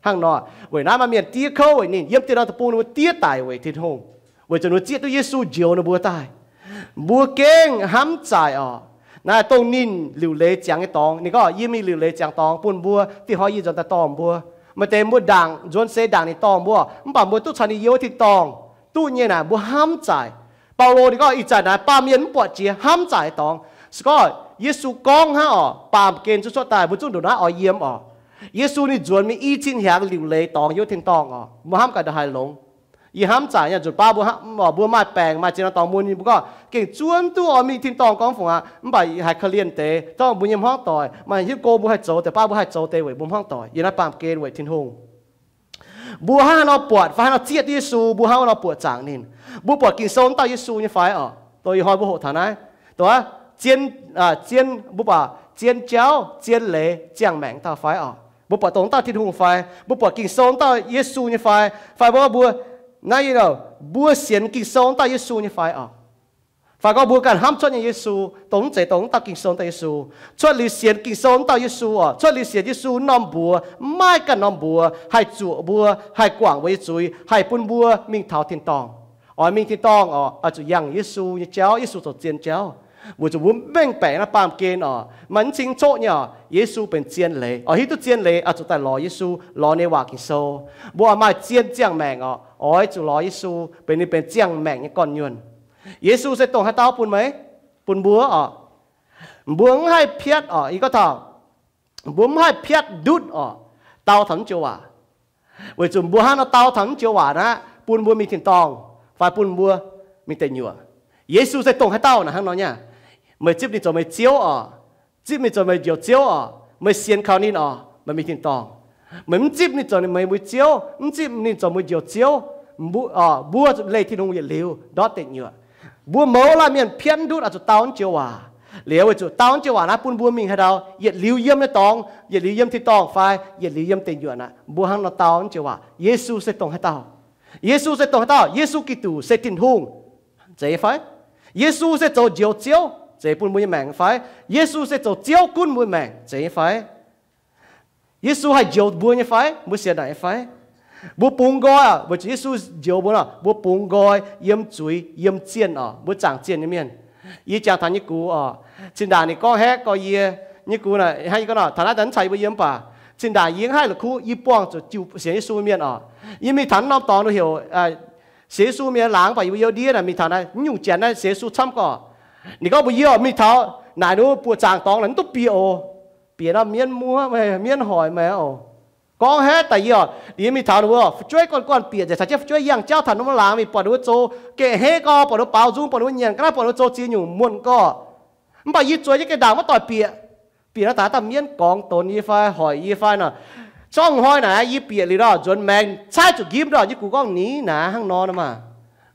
Hnangv nor, weic naaiv maaih mienh diev kouv weic ninh, yiem dieh norm deic-bung ninh mbuo diev daic weic Tin-Hungh, weic zuqc ninh mbuo zieqv duqv Yesu njoux ninh mbuo daaih. Mbuo gengh hnamv zaaic oc. Naaiv dongh ninh liuc leiz ziangx nyei dorngx. Ninh gorngv, yie mingh liuc leiz ziangx dorngx bun mbuo, dingh hnoi yie nzuonx daaih dorh mbuo. Maaih deix mbuo ndaangc, nzuonx seix ndaangc ninh dorh mbuo, mv baac mbuo duqv caux ninh yiem wuov tin-dorngh duqv nyei naaic, mbuo hnamv zaaic. Baulo ninh gorngv, ih zanc naaic baamh mienh mv buatc jiex hnamv zaaic dorngx. Se gorngv Yesu gorngv hnangv oc, baamh gen zuqc cuotv daaih, mbuo zungv ndongc naaiv oix yiem oc. Yesu ninh nzuonx mingh i cin hnyangx liuc leiz dorngx yiem wuov tin-dorngh oc, mbuo hnamv gaax ndongc haaix longx. Yie hnamv zaaic nyei nzunc baav mbuo, mbuo maaih baengc maaih ziex norm dorngx mun, mbuo gorngv gengh zuonx duqv oix mingh tin-dorngh gorngv fungc aqv, mv baac haiz korv-lienh deix, gorngv mbuo nyei hmuangv doic, maaih hiuv go mbuo haih zoux deix, baav mbuo haih zoux deix weic mbuo hmuangv doic. Yiem naaiv baamh gen weic Tin-Hungh. Mbuo hnangv haaix nor buatc fai haaix nor zieqv duqv Yesu, mbuo hnangv haaix nor buoqc zaangc ninh? Mbuo buatc Ging-Sou wuov dauh Yesu nyei fai oc? Dongh ih hnoi mbuo hoqc taux naaiv, dongh zien, zien, mbuo buatc zien jauv, zien leiz, ziangh maengc dauh fai oc? Mbuo buatc dongh wuov dauh Tin-Hungh fai? Mbuo buatc Ging-Sou wuov dauh Yesu nyei fai? Fai mbuo, mbuo, naaiv, mbuo sienx Ging-Sou wuov dauh Yesu nyei fai oc? Fai gorngv mbuo ganh hnamv cuotv nyei Yesu, dongh mv zeiz dongh wuov dauh Ging-Sou wuov dauh Yesu? Cuotv liuz sienx Ging-Sou wuov dauh Yesu oc, cuotv liuz sienx Yesu norm mbuox, mv maaih ganh norm mbuox haih zuoqc mbuo, haih guangc mbuo nyei zuiz, haih bun mbuo mingh taux tin-dorngh. Oix mingh tin-dorngh oc, oix zuqc yangh Yesu nyei jauv, Yesu zoux zien jauv. Weic zuqc mbuo mv mengh baeqc naaiv baamh gen oc, maaih mv cing coqv nyei oc, Yesu benx zien leiz. Oix hiuv duqv zien leiz, oix zuqc daaih lorz Yesu, lorz ninh nyei waac Ging-Sou. Mbuo oix maaih zien ziangh maengc oc, oix zuqc lorz Yesu benx ninh benx ziangh maengc nyei gorn-nyuonh. Yesu se dongh haaix dauh bun meih, bun mbuo oc? Mbuo mv haih piatv oc, yie gorngv taux, mbuo mv haih piatv ndutv oc, dau taux naaiv joux waac. Weic zuqc mbuo hnangv nor dau taux naaiv joux waac naaiv, bun mbuo mingh tin-dorngh fai bun mbuo mingh deic nyuoqc. Yesu se dongh haaix dauh naaic hnangv nor nyei. Meih zipv ninh zoux meih Ziouv oc, zipv ninh zoux meih Njoux Ziouv oc, meih sienx kaux ninh oc, meih mingh tin-dorngh. Meih mv zipv ninh zoux meih mbuo Ziouv, mv zipv ninh zoux mbuo Njoux Ziouv, mbuo leih Tin-Hungh yietc liuz ndortv deic nyuoqc. Mbuo mouz laanh mienh piatv ndutv oix zuqc dau naaiv joux waac. Liuz weic zuqc dau naaiv joux waac naaiv bun mbuo mingh haaix ndau, yietc liuz yiem naaiv dorngx, yietc liuz yiem tin-dorngh fai yietc liuz yiem deic nyuoqc aqv, mbuo hnangv nor dau naaiv joux waac. Yesu se dongh haaix dauh? Yesu se dongh haaix dauh? Yesu Giduc se Tin-Hungh, zeiz fai? Yesu se zoux Njoux Ziouv, zeiz bun mbuo nyei maengc fai? Yesu se zoux Ziouv gunv mbuo maengc, zeiz fai? Yesu haih njoux mbuo nyei fai? Mbuo sienx naaic nyei fai? Mbuo bungx nqoi oc, weic zuqc Yesu njoux mbuo nor, mbuo bungx nqoi yiem zuiz, yiem zienh oc, mbuo zaangc zienh nyei mienh. Yie jangx taux nyei gux oc, zinh ndaangc ninh gorngv haeqv gorx yie, nyei gux naaic, hnangv yie gorngv nor, taux naaiv daaih mv caux yie mbuo yiem mv baac, zinh ndaangc yie mv haih la'kuqv, yie buangh zuqc jiu sienx Yesu mienh oc. Yie mingh taux norm dorngx nor heuc sienx Yesu mienh laangz, mv baac yie mbuo youz ndiev naaic mingh taux naaiv nyungc janx naaiv sienx Yesu camv gorqv. Ninh gorngv mbuox yie oc, mingh taux naaic ninh mbuo buoqc zaangc dorngx naaic mv duqv bieqc oc. Bieqc nor mienv muoqv meih, mienv hoic meih oc. Gorngv haeqv daaih yie oc, yie mingh taux ninh mbuo fu'jueiv gorn-gorn bieqc nzengc, caux jienv fu'jueiv yangh jauv taux ninh mbuo laangz mingh, buatc ninh mbuo zoux ga'heiv gorx, buatc ninh mbuo baaux nzung, buatc ninh mbuo nyanc ga'naaiv, buatc ninh mbuo zoux ziex nyungc muonh gorx. Mv baac yie zueiz jienv ga'ndaangc maiv doix bieqc. Bieqc nor daaih daaih mienv gorngv donx yie fai hoic yie fai nor. Zorngv hnoi naaic yie bieqc liuz nor, nzuonx maengx caaiv zuqc nqimv nor, yie gux gorngv ni naaic hnangv nor nor maah.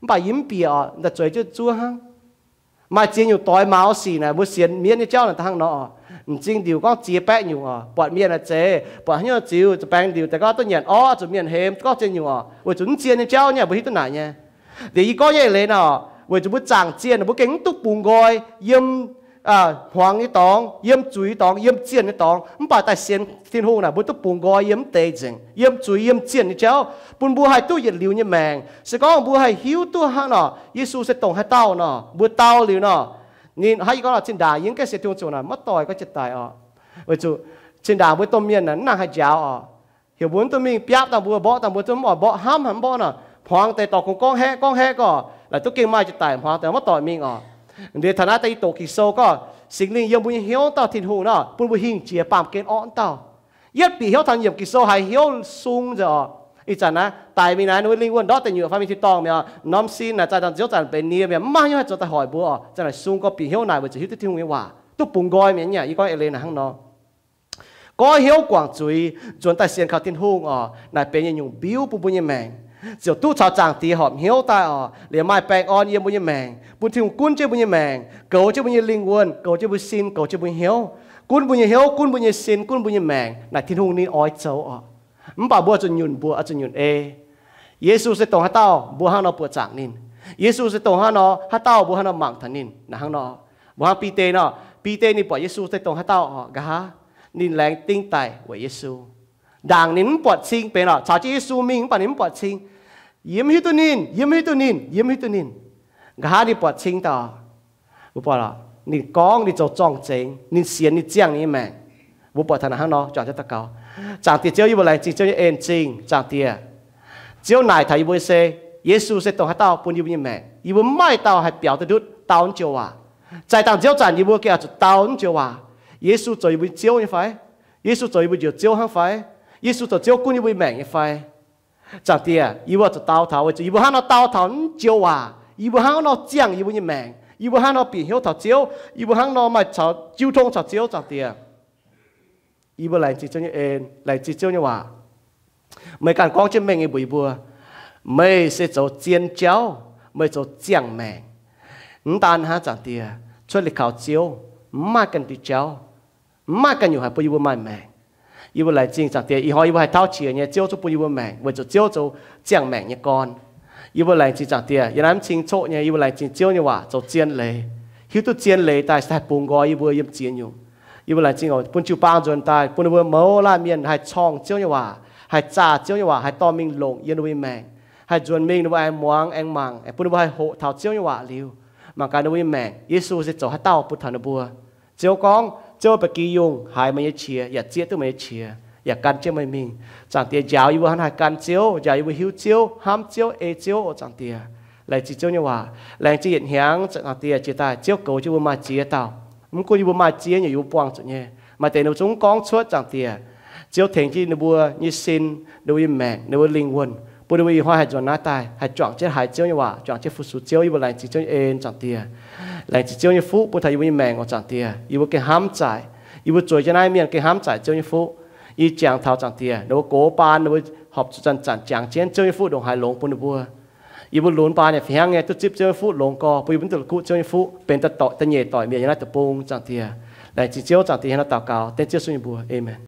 Mv baac yie mv bieqc oc, daaih zueiz jienv zuov hnangv. Maaih ziex nyungc doix maux sic naaic, mbuo sienx mienv nyei jauv naaic daaih hnangv nor oc. M'zing ndiuc gorngv ziex baeqv nyungc oc, buatc mienh naaic zeiz, buatc haaix nyungc ziux, zuqc baengx ndiuc daaih gorngv duqv nyanc orv, zuqc mienh hemx gorngv ziex nyungc oc, weic zuqc mv zien nyei jauv nyei mbuo hiuv duqv naaic nyei. Liuz yie gorngv nyei eix leiz naaic, weic zuqc mbuo zaangc zienh mbuo gengh mv duqv bungx nqoi yiem hmuangx nyei dorngx, yiem zuiz nyei dorngx, yiem zienh nyei dorngx, mv baac daaih sienx Tin-Hungh naaic mbuo duqv bungx nqoi yiem mv deix nzengc, yiem zuiz yiem zienh nyei jauv, bun mbuo haih duqv yietc liuz nyei maengc. Se gorngv mbuo haih hiuv duqv hnangv nor, Yesu se dongh haaix dauh nor, mbuo dau liuz nor, ninh hnangv yie gorngv nor, zinh ndaangc yie mv gaengh sienx Tin-Hungh zuqc naaic maiv doix gorngv jiex daic oc. Weic zuqc zinh ndaangc mbuo domh mienh naaic mv nangc haih njaaux oc. heuc mbuo mv duqv mingh biapv dangh mbuo, mborqv dangh mbuo, zungv mv oix mborqv, hnamv haic mv mborqv nor, hmuangx deix dorh kungx gorngv haeqv gorngv haeqv gorngv, laaic duqv gengh maaih jiex daic hmuangx deix maiv doic mingh oc. Ndie taux naaiv daaih yie doqc Ging-Sou gorngv, Singx Lingh yiem mbuo nyei hnyouv dauh Tin-Hungh nor, bun mbuo hingh jiex baamh gen orqv dauh. Yietv bieqc hnyouv taux nyiemc Ging-Sou haiz hnyouv sung nzengc oc. Ih zanc naaiv daic mingh naaiv, ninh mbuo lingh wuonh ndortv deic nyuoqc fai mingh tin-dorngh mi'aqv, norm sin naaic zaaih dangh nziouv zanc benx nie mi'aqv, mv maaih hnyouv haih zoux daaih hoic mbuo oc. Zanc naaic sung gorngv bieqc hnyouv naaic weic zuqc hiuv duqv Tin-Hungh nyei waac, duqv bungx nqoi mi'aqv. Yie gorngv eix leiz naaic hnangv nor. Goiv hnyouv guangc zuiz, nzuonx daaih sienx kaux Tin-Hungh oc. Naaic benx yietc nyungc mbiuv bun mbuo nyei maengc, ziouc duqv caux Zaangc Diex horpc hnyouv daaih oc. Liuz maaih baengh orn yiem mbuo nyei maengc, bun Tin-Hungh gunv jienv mbuo nyei maengc, goux jienv mbuo nyei lingh wuonh, goux jienv mbuo sin, goux jienv mbuo hnyouv, gunv mbuo nyei hnyouv, gunv mbuo nyei sin, gunv mbuo nyei maengc. Naaic Tin-Hungh ninh oix zoux oc. Mv baac mbuo oix zuqc nyunc mbuoqc, oix zuqc nyunc ei. Yesu se dongh haaix dauh, mbuo hnangv nor buoqc zaangc ninh. Yesu se dongh hnangv nor haaix dauh, mbuo hnangv nor mangc taux ninh. Naaic hnangv nor, mbuo hnangv Bide nor, Bide ninh buatc Yesu se dongh haaix dauh oc, nqa'haav ninh laengz ding daic weic Yesu. Ndaangc ninh mv buatc cing benx oc, caux jienv Yesu mingh mv baac ninh mv buatc cing. Yie mv hiuv duqv ninh, yie mv hiuv duqv ninh, yie mv hiuv duqv ninh. Nqa'haav ninh buatc cing daaih, ninh gorngv ninh zoux zorng-zengx, ninh sienx ninh ziangh ninh nyei maengc. Mbuo buatc taux naaic hnangv nor juangc jienv daux gaux. Zaangc Diex Ziouv, yie mbuo laengz zingh Ziouv nyei en zingh. Zaangc Diex, Ziouv naaic taux yie mbuo se, Yesu se dongh haaix dauh bun yie mbuo nyei maengc. Yie mbuo mv maaih dauh haih biaux duqv ndutv dau mv joux waac. Zaih dangh nziouv zanc yie mbuo gengh oix zuqc dau mv joux waac. Yesu zoux yie mbuo nyei Ziouv nyei fai? Yesu zoux yie mbuo njoux Ziouv hnangv fai? Yesu zoux Ziouv gunv yie mbuo nyei maengc nyei fai? Zaangc Diex, yie mbuo zuqc dau taux, weic zuqc yie mbuo hnangv nor dau taux mv joux waac, yie mbuo hnangv nor ziangh yie mbuo nyei maengc, yie mbuo hnangv nor bieqc hnyouv taux Ziouv, yie mbuo hnangv nor maaih caux jiu tong caux Ziouv. Zaangc Diex, yie mbuo laengz zingh Ziouv nyei en, laengz zingh Ziouv nyei waac. Meih ganh gorngv jienv mengh nyei mbuox yie mbuo, meih se zoux zien jauv, meih zoux ziangh maengc. Mv daan hnangv, Zaangc Diex, cuotv liuz kaux Ziouv, mv maaih ganh diuh jauv, mv maaih ganh nyungc haih bun yie mbuo maaih maengc. Yie mbuo laengz zingh Zaangc Diex, ih hnoi yie mbuo haih tauv qiex nyei, Ziouv zungv bun yie mbuo maengc weic zuqc Ziouv zoux ziangh maengc nyei gorn. Yie mbuo laengz zingh Zaangc Diex, yiem naaiv mv cing coqv nyei, yie mbuo laengz zingh Ziouv nyei waac zoux zien leiz, hiuv duqv zien leiz daaih se haih bungx nqoi yie mbuo yiem ziex nyungc. Yie mbuo laengz zingh oc, bun jiu-baang nzuonx daaih, bun ninh mbuo mouz laanh mienh haih corngh Ziouv nyei waac, haih zaah Ziouv nyei waac, haih dorh mingh longc yiem ninh mbuo nyei maengc, haih nzuonx mingh ninh mbuo aengx muangx aengx mangc, bun ninh mbuo haih hoqc taux Ziouv nyei waac liuz, mangc gaax ninh mbuo nyei maengc Yesu se zoux haaix dauh bun taux ninh mbuo. Ziouv gorngv, Ziouv ba'gi yungh haiz meih nyei qiex yaac zieqv duqv meih nyei qiex, yaac gan jienv meih mingh. Zaangc Diex, njaaux yie mbuo hnangv haih gan Ziouv, njaaux yie mbuo hiuv Ziouv, hnamv Ziouv, ei Ziouv oc. Zaangc Diex, laengz zingh Ziouv nyei waac, laengz zingh yietc hnyangx. Zaangc Diex, jiex daaih Ziouv goux jienv mbuo maaih ziex dauh. Mv gunv yie mbuo maaih ziex nyungc yie mbuo buangh zuqc nyei, maaih deix ninh mbuo zungv mv gorngv cuotv. Zaangc Diex, Ziouv tengx jienv ninh mbuo nyei sin, ninh mbuo nyei maengc, ninh mbuo lingh wuonh, bun ninh mbuo ih hnoi haih nzuonx naaiv daaih haih juangc jienv haiz Ziouv nyei waac, juangc jienv fu-sux Ziouv. Yie mbuo laengz zingh Ziouv nyei en, Zaangc Diex. Laengz zingh Ziouv nyei fuqv bun taux yie mbuo nyei maengc oc, Zaangc Diex. Yie mbuo gengh hnamv zaaic, yie mbuo zueiz jienv naaiv mienh gengh hnamv zaaic Ziouv nyei fuqv. Yie jangx taux, Zaangc Diex, ninh mbuo gox baan, ninh mbuo horpc zuqc zanc-zanc jangx jienv Ziouv nyei fuqv ndongc haaix longx bun ninh mbuo. Yie mbuo lunx baan yaac fih hnangv nyei, duqv zipv Ziouv nyei fuqv longx gorx, bun yie mbuo duqv la'kuqv Ziouv nyei fuqv benx da'nyeic doic mienh yiem naaiv deic-bung, Zaangc Diex. Laengz zingh Ziouv, Zaangc Diex, hnangv naaiv daux gaux dengv Ziouv Yesu nyei mbuox. Aamen.